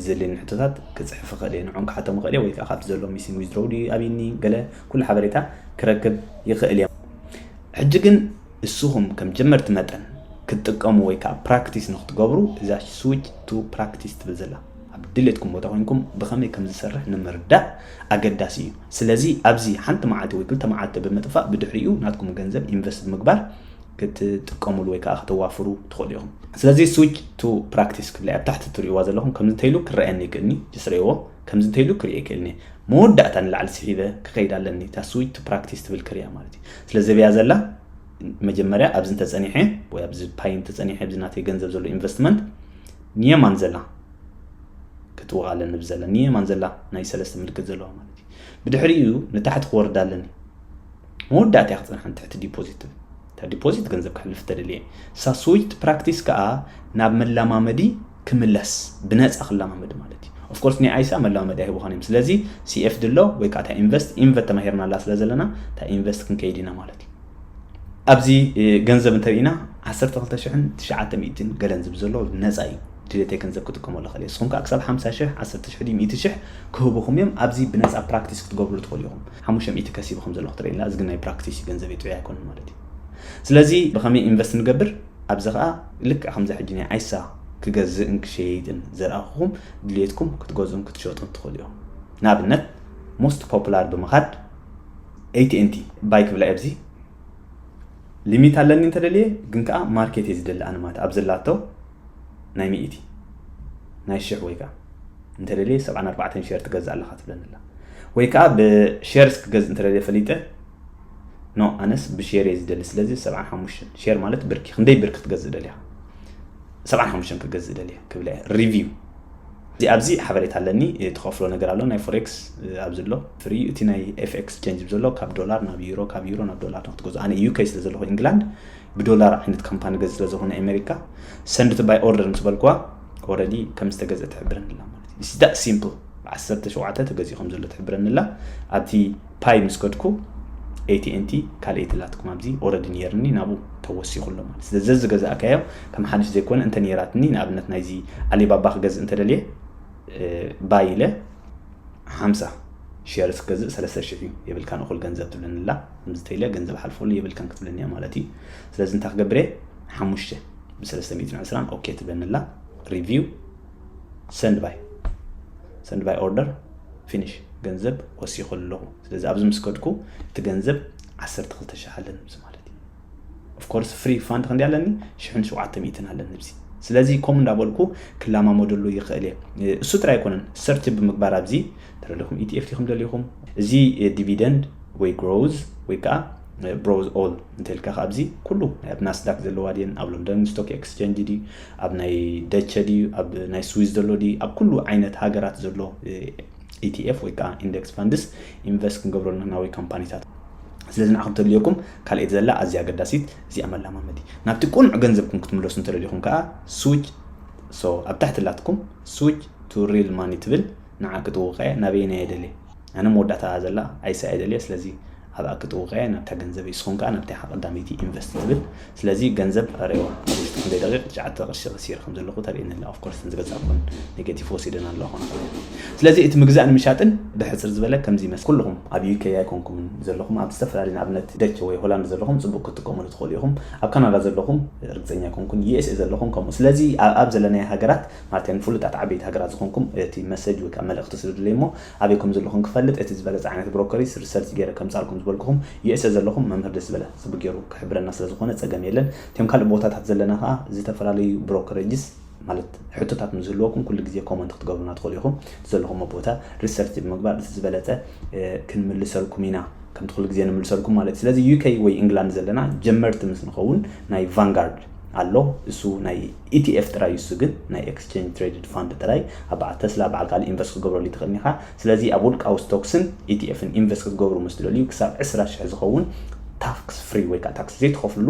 ዝልን ሕቶታት ክፅሕፍ ይኽእል እየ ንዖም ክሓቶም ይኽእል እየ ወይ ከዓ ካብቲ ዘሎ ሚሲን ዊዝድሮው ድዩ ኣብኒ ገለ ኩሉ ሓበሬታ ክረክብ ይኽእል እየ ሕጂ ግን እስኹም ከም ጀመርቲ መጠን ክትጥቀሙ ወይ ከዓ ፕራክቲስ ንክትገብሩ እዛ ስዊች ቱ ፕራክቲስ ትብል ዘላ ኣብ ድሌትኩም ቦታ ኮይንኩም ብኸመይ ከም ዝሰርሕ ንምርዳእ ኣገዳሲ እዩ። ስለዚ ኣብዚ ሓንቲ መዓልቲ ወይ ክልተ መዓልቲ ብምጥፋእ ብድሕሪኡ ናትኩም ገንዘብ ኢንቨስት ብምግባር ክትጥቀሙሉ ወይ ከዓ ከተዋፍሩ ትኽእሉ ኢኹም። ስለዚ ስዊች ቱ ፕራክቲስ ክብላ ኣብ ታሕቲ ትሪእዋ ዘለኹም ከምዚ እንተኢሉ ክረአየኒ ይክእልኒ ጅስረይዎ ከምዚ እንተኢሉ ክርኢ ይክእልኒ መወዳእታ ንላዕሊ ስሒበ ክኸይድ ኣለኒ እታ ስዊች ቱ ፕራክቲስ ትብል ክሪያ ማለት እዩ። ስለ ዘብያ ዘላ መጀመርያ ኣብዚ እንተፀኒሐ ወይ ኣብዚ ፓይ እንተፀኒሐ ኣብዚ ናተይ ገንዘብ ዘሎ ኢንቨስትመንት ንየማን ዘላ ክትወቕ ኣለኒ ብዘለኒ የማን ዘላ ናይ ሰለስተ ምልክት ዘለዋ ማለት እዩ። ብድሕሪኡ ንታሕቲ ክወርድ ኣለኒ። መወዳእታ እያ ክጸንሓ ንትሕቲ ዲፖዚት ትብል። እታ ዲፖዚት ገንዘብ ክሕልፍ ተደልየ እሳ ስዊች ፕራክቲስ ከኣ ናብ መላማመዲ ክምለስ ብነጻ ክላማመድ ማለት እዩ። ኦፍኮርስ ናይ ኣይሳ መላማመዲ ኣይህቡኻን እዮም። ስለዚ ሲኤፍ ድሎ ወይ ከዓ እታ ኢንቨስት ኢንቨት ተማሂርና ኣላ ስለ ዘለና እታ ኢንቨስት ክንከይድ ኢና ማለት እዩ። ኣብዚ ገንዘብ እንተርኢና ዓሰርተ ክልተ ሽሕን ትሽዓተ ሚእትን ገለን ዝብል ዘሎ ነፃ እዩ። ድሌተይ ገንዘብ ክጥቀመሉ ክእል እየ። ንስኹም ከዓ ክሳብ ሓምሳ ሽሕ ዓሰርተ ሽሕ ድዩ ሚእቲ ሽሕ ክህቡኹም እዮም። ኣብዚ ብነፃ ፕራክቲስ ክትገብሩ ትኽእሉ ኢኹም። ሓሙሽተ ሚእቲ ከሲቡ ከም ዘለኹ ትርእየላ። እዚ ግን ናይ ፕራክቲስ እዩ፣ ገንዘብ የጥዑይ ኣይኮነን ማለት እዩ። ስለዚ ብኸመይ ኢንቨስት ንገብር? ኣብዚ ከዓ ልክዕ ከምዚ ሕጂ ናይ ዓይሳ ክገዝእን ክሸይጥን ዘርኣኹኹም ድሌትኩም ክትገዝኡን ክትሸጡን ትኽእሉ እዮም። ንኣብነት ሞስት ፖፑላር ብምኻድ ኤቲኤንቲ ባይ ክብላ ኣብዚ ሊሚት ኣለኒ እንተደልየ፣ ግን ከዓ ማርኬት እየ ዝደሊ ኣነ ማለት ኣብ ዘላቶ ናይ ሚእቲ ናይ ሽሕ ወይ ከዓ እንተደልየ ሰብዓን ኣርባዕተን ሼር ትገዝእ ኣለኻ ትብለኒ ኣላ። ወይ ከዓ ብሼርስ ክገዝእ እንተደልየ ፈሊጠ ኖ ኣነስ ብሼር እየ ዝደሊ። ስለዚ ሰብዓን ሓሙሽተን ሼር ማለት ብርኪ ክንደይ ብርኪ ክትገዝእ ደሊኻ? ሰብዓን ሓሙሽተን ክገዝእ ደልየ ክብለ ሪቪው እዚ ኣብዚ ሓበሬታ ኣለኒ። ትኸፍሎ ነገር ኣሎ ናይ ፎሬክስ ኣብዚ ኣሎ ፍሪ እቲ ናይ ኤፍኤክስ ቼንጅ ዘሎ ካብ ዶላር ናብ ዩሮ ካብ ዩሮ ናብ ዶላር ክትገዝኦ ኣነ ዩኬ ስለ ዘለኹ ኢንግላንድ ብዶላር ዓይነት ካምፓኒ ገዝ ስለ ዝኾነ ኣሜሪካ ሰንድ ቱ ባይ ኦርደር ምስ በልኩዋ ኦረዲ ከም ዝተገዝአ ትሕብረኒ ኣላ ማለት እዩ። ዳት ሲምፕል ብ ዓሰርተ ሸውዓተ ተገዚኡ ከም ዘሎ ትሕብረኒ ኣላ። ኣብቲ ፓይ ምስ ከድኩ ኤቲኤንቲ ካልኣይቲ ላትኩም ኣብዚ ኦረዲ ነይርኒ ናብኡ ተወሲኹ ኣሎ ማለት ስለዚ ዝገዛእካዮ ከም ሓድሽ ዘይኮነ እንተ ነይራትኒ ንኣብነት ናይዚ ኣሊባባ ክገዝእ እንተደልየ ባይ ኢለ ሓምሳ ሼርስ ክገዝእ ሰለስተ ሽሕ እዩ የብልካን እኹል ገንዘብ ትብለኒ ኣላ። ከምዚ ተኢለ ገንዘብ ሓልፈሉ የብልካን ክትብለኒ እያ ማለት እዩ። ስለዚ እንታይ ክገብር እየ ሓሙሽተ ብሰለስተ ሚእትን ዕስራን ኦኬ ትብለኒ ኣላ። ሪቪው ሰንድ ባይ ሰንድ ባይ ኦርደር ፊኒሽ ገንዘብ ወሲኹ ኣለኹ። ስለዚ ኣብዚ ምስ ከድኩ እቲ ገንዘብ ዓሰርተ ክልተ ሽሕ ኣለኒ ኣብዚ ማለት እዩ። ኦፍኮርስ ፍሪ ፋንድ ክንዲ ኣለኒ ሽሕን ሸውዓተ ሚእትን ኣለኒ ኣብዚ። ስለዚ ከምኡ እንዳበልኩ ክላማመደሉ ይኽእል እየ። እሱ ጥራይ ኣይኮነን ሰርች ብምግባር ኣብዚ ተደለኹም ኢቲኤፍ ዲኹም ደሊኹም እዚ ዲቪደንድ ወይ ግሮዝ ወይ ከዓ ብሮዝ ኦል እንተልካ ኣብዚ ኩሉ ኣብ ናስዳክ ዘለዋ ድየን ኣብ ሎንደን ስቶክ ኤክስቸንጅ ድዩ ኣብ ናይ ደቸ ድዩ ኣብ ናይ ስዊዝ ዘሎ ድዩ ኣብ ኩሉ ዓይነት ሃገራት ዘሎ ኢቲኤፍ ወይ ከዓ ኢንደክስ ፋንድስ ኢንቨስት ክንገብረሉ ናወይ ካምፓኒታት። ስለዚ ንዓኹም ተድልየኩም ካልኣይቲ ዘላ ኣዝያ ኣገዳሲት እዚኣ መላማመዲ ናብቲ ቁኑዕ ገንዘብኩም ክትምለሱ እንተደሊኹም ከዓ ስዊች ኣብ ታሕቲ ላትኩም ስዊች ቱ ሪል ማኒ ትብል ንዓ ክትውቀ ናበየና የደልየ ኣነ መወዳእታ ዘላ ኣይሳ የደልየ ስለዚ ኣብኣ ክትውቀ ናብታ ገንዘብ ይስኹም ከዓ ናብታ ኢኻ ቀዳመይቲ ኢንቨስት ትብል ስለዚ ገንዘብ ርእዋ ኣብ ውሽጢ ክንደይ ደቂቕ ትሽዓተ ቅርሺ ከሲር ከም ዘለኹ ተርእየኒ ኣላ ኦፍኮርስ ዝገዛእኩን ኔጌቲቭ ወሲደን ኣለኹ ስለዚ እቲ ምግዛእን ምሻጥን ብሕፅር ዝበለ ከምዚ ይመስል ኩልኹም ኣብ ዩኬ ኣይኮንኩምን ዘለኹም ኣብ ዝተፈላለዩ ንኣብነት ደች ወይ ሆላንድ ዘለኹም ፅቡቅ ክትጥቀሙሉ ትኽእሉ ኢኹም ኣብ ካናዳ ዘለኹም ርግፀኛ ኣይኮንኩን ዩኤስኤ ዘለኹም ከምኡ ስለዚ ኣብ ዘለናዮ ሃገራት ማለት ፍሉጣት ዓበይቲ ሃገራት ዝኾንኩም እቲ መሰጅ ወይ ከዓ መልእኽቲ ስለ ድለይ እሞ ኣበይ ከም ዘለኹም ክፈልጥ እቲ ዝበለፀ ዓይነት ብሮከሬጅ ሪሰርች ገይረ ከምፃልኩም ዝበልኩኹም ዩኤስኤ ዘለኹም መምህር ደስ ዝበለ ፅቡቅ ገይሩ ክሕብረና ስለ ዝኾነ ፀገም የለን እቶም ካልእ ቦታታት ዘለና ከዓ ዝተፈላለዩ ብሮከሬጅስ ማለት ሕቶታት ምስ ዝህልወኩም ኩሉ ግዜ ኮመንት ክትገብሩና ትኽእሉ ኢኹም እቲ ዘለኹም ቦታ ሪሰርች ብምግባር እቲ ዝበለፀ ክንምልሰልኩም ኢና ከምቲ ኩሉ ግዜ ንምልሰልኩም ማለት እዩ ስለዚ ዩኬ ወይ ኢንግላንድ ዘለና ጀመርቲ ምስ ንኸውን ናይ ቫንጋርድ ኣሎ እሱ ናይ ኢቲኤፍ ጥራይ እሱ ግን ናይ ኤክስቸንጅ ትሬድድ ፋንድ ጥራይ ኣብ በዓል ተስላ በዓል ካልእ ኢንቨስት ክትገብረሉ ትኽእል ኢኻ ስለዚ ኣብ ውልቃዊ ስቶክስን ኢቲኤፍን ኢንቨስት ክትገብሩ ምስ ትደልዩ ክሳብ ዕስራ ሽሕ ዝኸውን ታክስ ፍሪ ወይ ከዓ ታክስ ዘይትኸፍሉ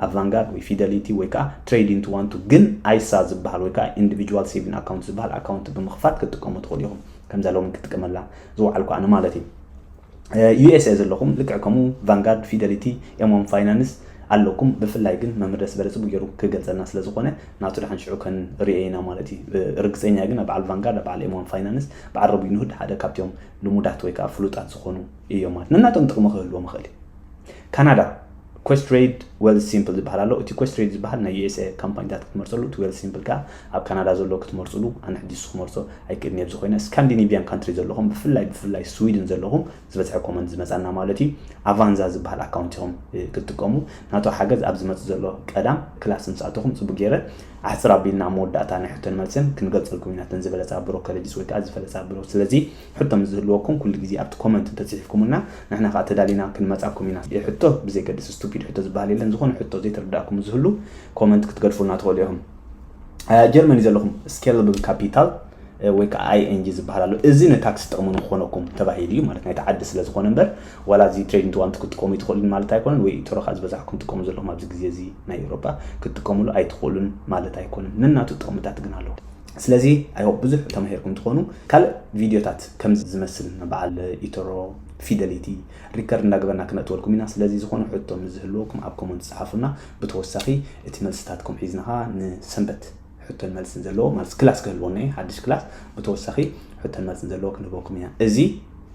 ኣብ ቫንጋርድ ወይ ፊደሊቲ ወይ ከዓ ትሬዲንግ ቱ ዋን ቱ ግን ኣይሳ ዝበሃል ወይ ከዓ ኢንዲቪጁዋል ሴቪንግ ኣካውንት ዝበሃል ኣካውንት ብምኽፋት ክትጥቀሙ ትኽእሉ ኢኹም ከምዛ ሎሚ ክጥቀመላ ዝወዓልኩ ኣነ ማለት እዩ ዩኤስኤ ዘለኹም ልክዕ ከምኡ ቫንጋርድ ፊደሊቲ ኤምዋን ፋይናንስ ኣለኩም ብፍላይ ግን መምህር ደስ በለ ፅቡቅ ገይሩ ክገልፀልና ስለ ዝኾነ ናቱ ደሓን ሽዑ ከንሪኦ ኢና ማለት እዩ ርግፀኛ ግን በዓል ቫንጋርድ በዓል ኤምዋን ፋይናንስ በዓል ረቢን ሁድ ሓደ ካብቲኦም ልሙዳት ወይ ከዓ ፍሉጣት ዝኾኑ እዮም ማለት ነናቶም ጥቕሚ ክህልዎም ይኽእል እዩ ካናዳ Questrade Wealthsimple ዝበሃል ኣሎ እቲ Questrade ዝበሃል ናይ USA ካምፓኒታት ክትመርፀሉ እቲ Wealthsimple ከዓ ኣብ ካናዳ ዘሎ ክትመርፅሉ ኣነ ሕጂ ንሱ ክመርፆ ኣይክእልን እየ ብዝኮይነ Scandinavian country ዘለኹም ብፍላይ ብፍላይ ስዊድን ዘለኹም ዝበዝሐ ኮመንት ዝመፃና ማለት እዩ ኣቫንዛ ዝበሃል ኣካውንት ኢኹም ክትጥቀሙ ናቶ ሓገዝ ኣብ ዝመፅ ዘሎ ቀዳም ክላስ ምስ ኣተኹም ፅቡቅ ገይረ ኣሕፅር ኣቢልና ኣብ መወዳእታ ናይ ሕቶን መልስን ክንገልፀልኩም ኢና እተን ዝበለፃ ብሮከረጅስ ወይ ከዓ ዝፈለፃ ብሮ ስለዚ ሕቶ ምስ ዝህልወኩም ኩሉ ግዜ ኣብቲ ኮመንት እንተፅሒፍኩምልና ንሕና ከዓ ተዳሊና ክንመፃኩም ኢና ሕቶ ብዘይገድስ ስቱፒድ ሕቶ ዝበሃል የለን ዝኾነ ሕቶ ዘይተረዳእኩም ዝህሉ ኮመንት ክትገድፉልና ትኽእሉ ኢኹም ጀርመኒ ዘለኹም scalable capital ወይ ከዓ I N G ዝበሃል ኣሎ። እዚ ንታክስ ጥቕሚ ንክኾነኩም ተባሂሉ እዩ ማለት ናይቲ ዓዲ ስለ ዝኾነ እምበር፣ ዋላ እዚ ትሬዲንግ ቱ ዋን ቱ ክትጥቀሙ ኣይትኽእሉን ማለት ኣይኮነን። ወይ ኢቶሮ ከዓ ዝበዛሕኩም ትጥቀሙ ዘለኹም ኣብዚ ግዜ እዚ ናይ ኤውሮጳ ክትጥቀምሉ ኣይትኽእሉን ማለት ኣይኮነን። ነናቱ ጥቕምታት ግን ኣለዎ። ስለዚ I hope ብዙሕ ተማሂርኩም ትኾኑ። ካልእ ቪድዮታት ከምዚ ዝመስል ንበዓል ኢቶሮ፣ ፊደሊቲ ሪከርድ እንዳገበርና ክነእትወልኩም ኢና። ስለዚ ዝኾነ ሕቶ ምስ ዝህልወኩም ኣብ ኮመንት ጸሓፉና። ብተወሳኺ እቲ መልስታትኩም ሒዝና ከዓ ንሰንበት ሕቶን መልስን ዘለዎ ማለት ክላስ ክህልወና እዩ፣ ሓድሽ ክላስ። ብተወሳኺ ሕቶን መልስን ዘለዎ ክንህበኩም ኢና። እዚ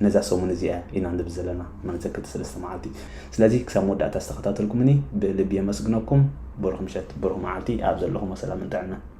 ነዛ ሰሙን እዚኣ ኢና ንብል ዘለና፣ ማለት ክልተ ሰለስተ መዓልቲ። ስለዚ ክሳብ መወዳእታ ዝተኸታተልኩምኒ ብልቢ የመስግነኩም። ብሩኽ ምሸት፣ ብሩኽ መዓልቲ፣ ኣብ ዘለኹም ሰላምን ጥዕናን።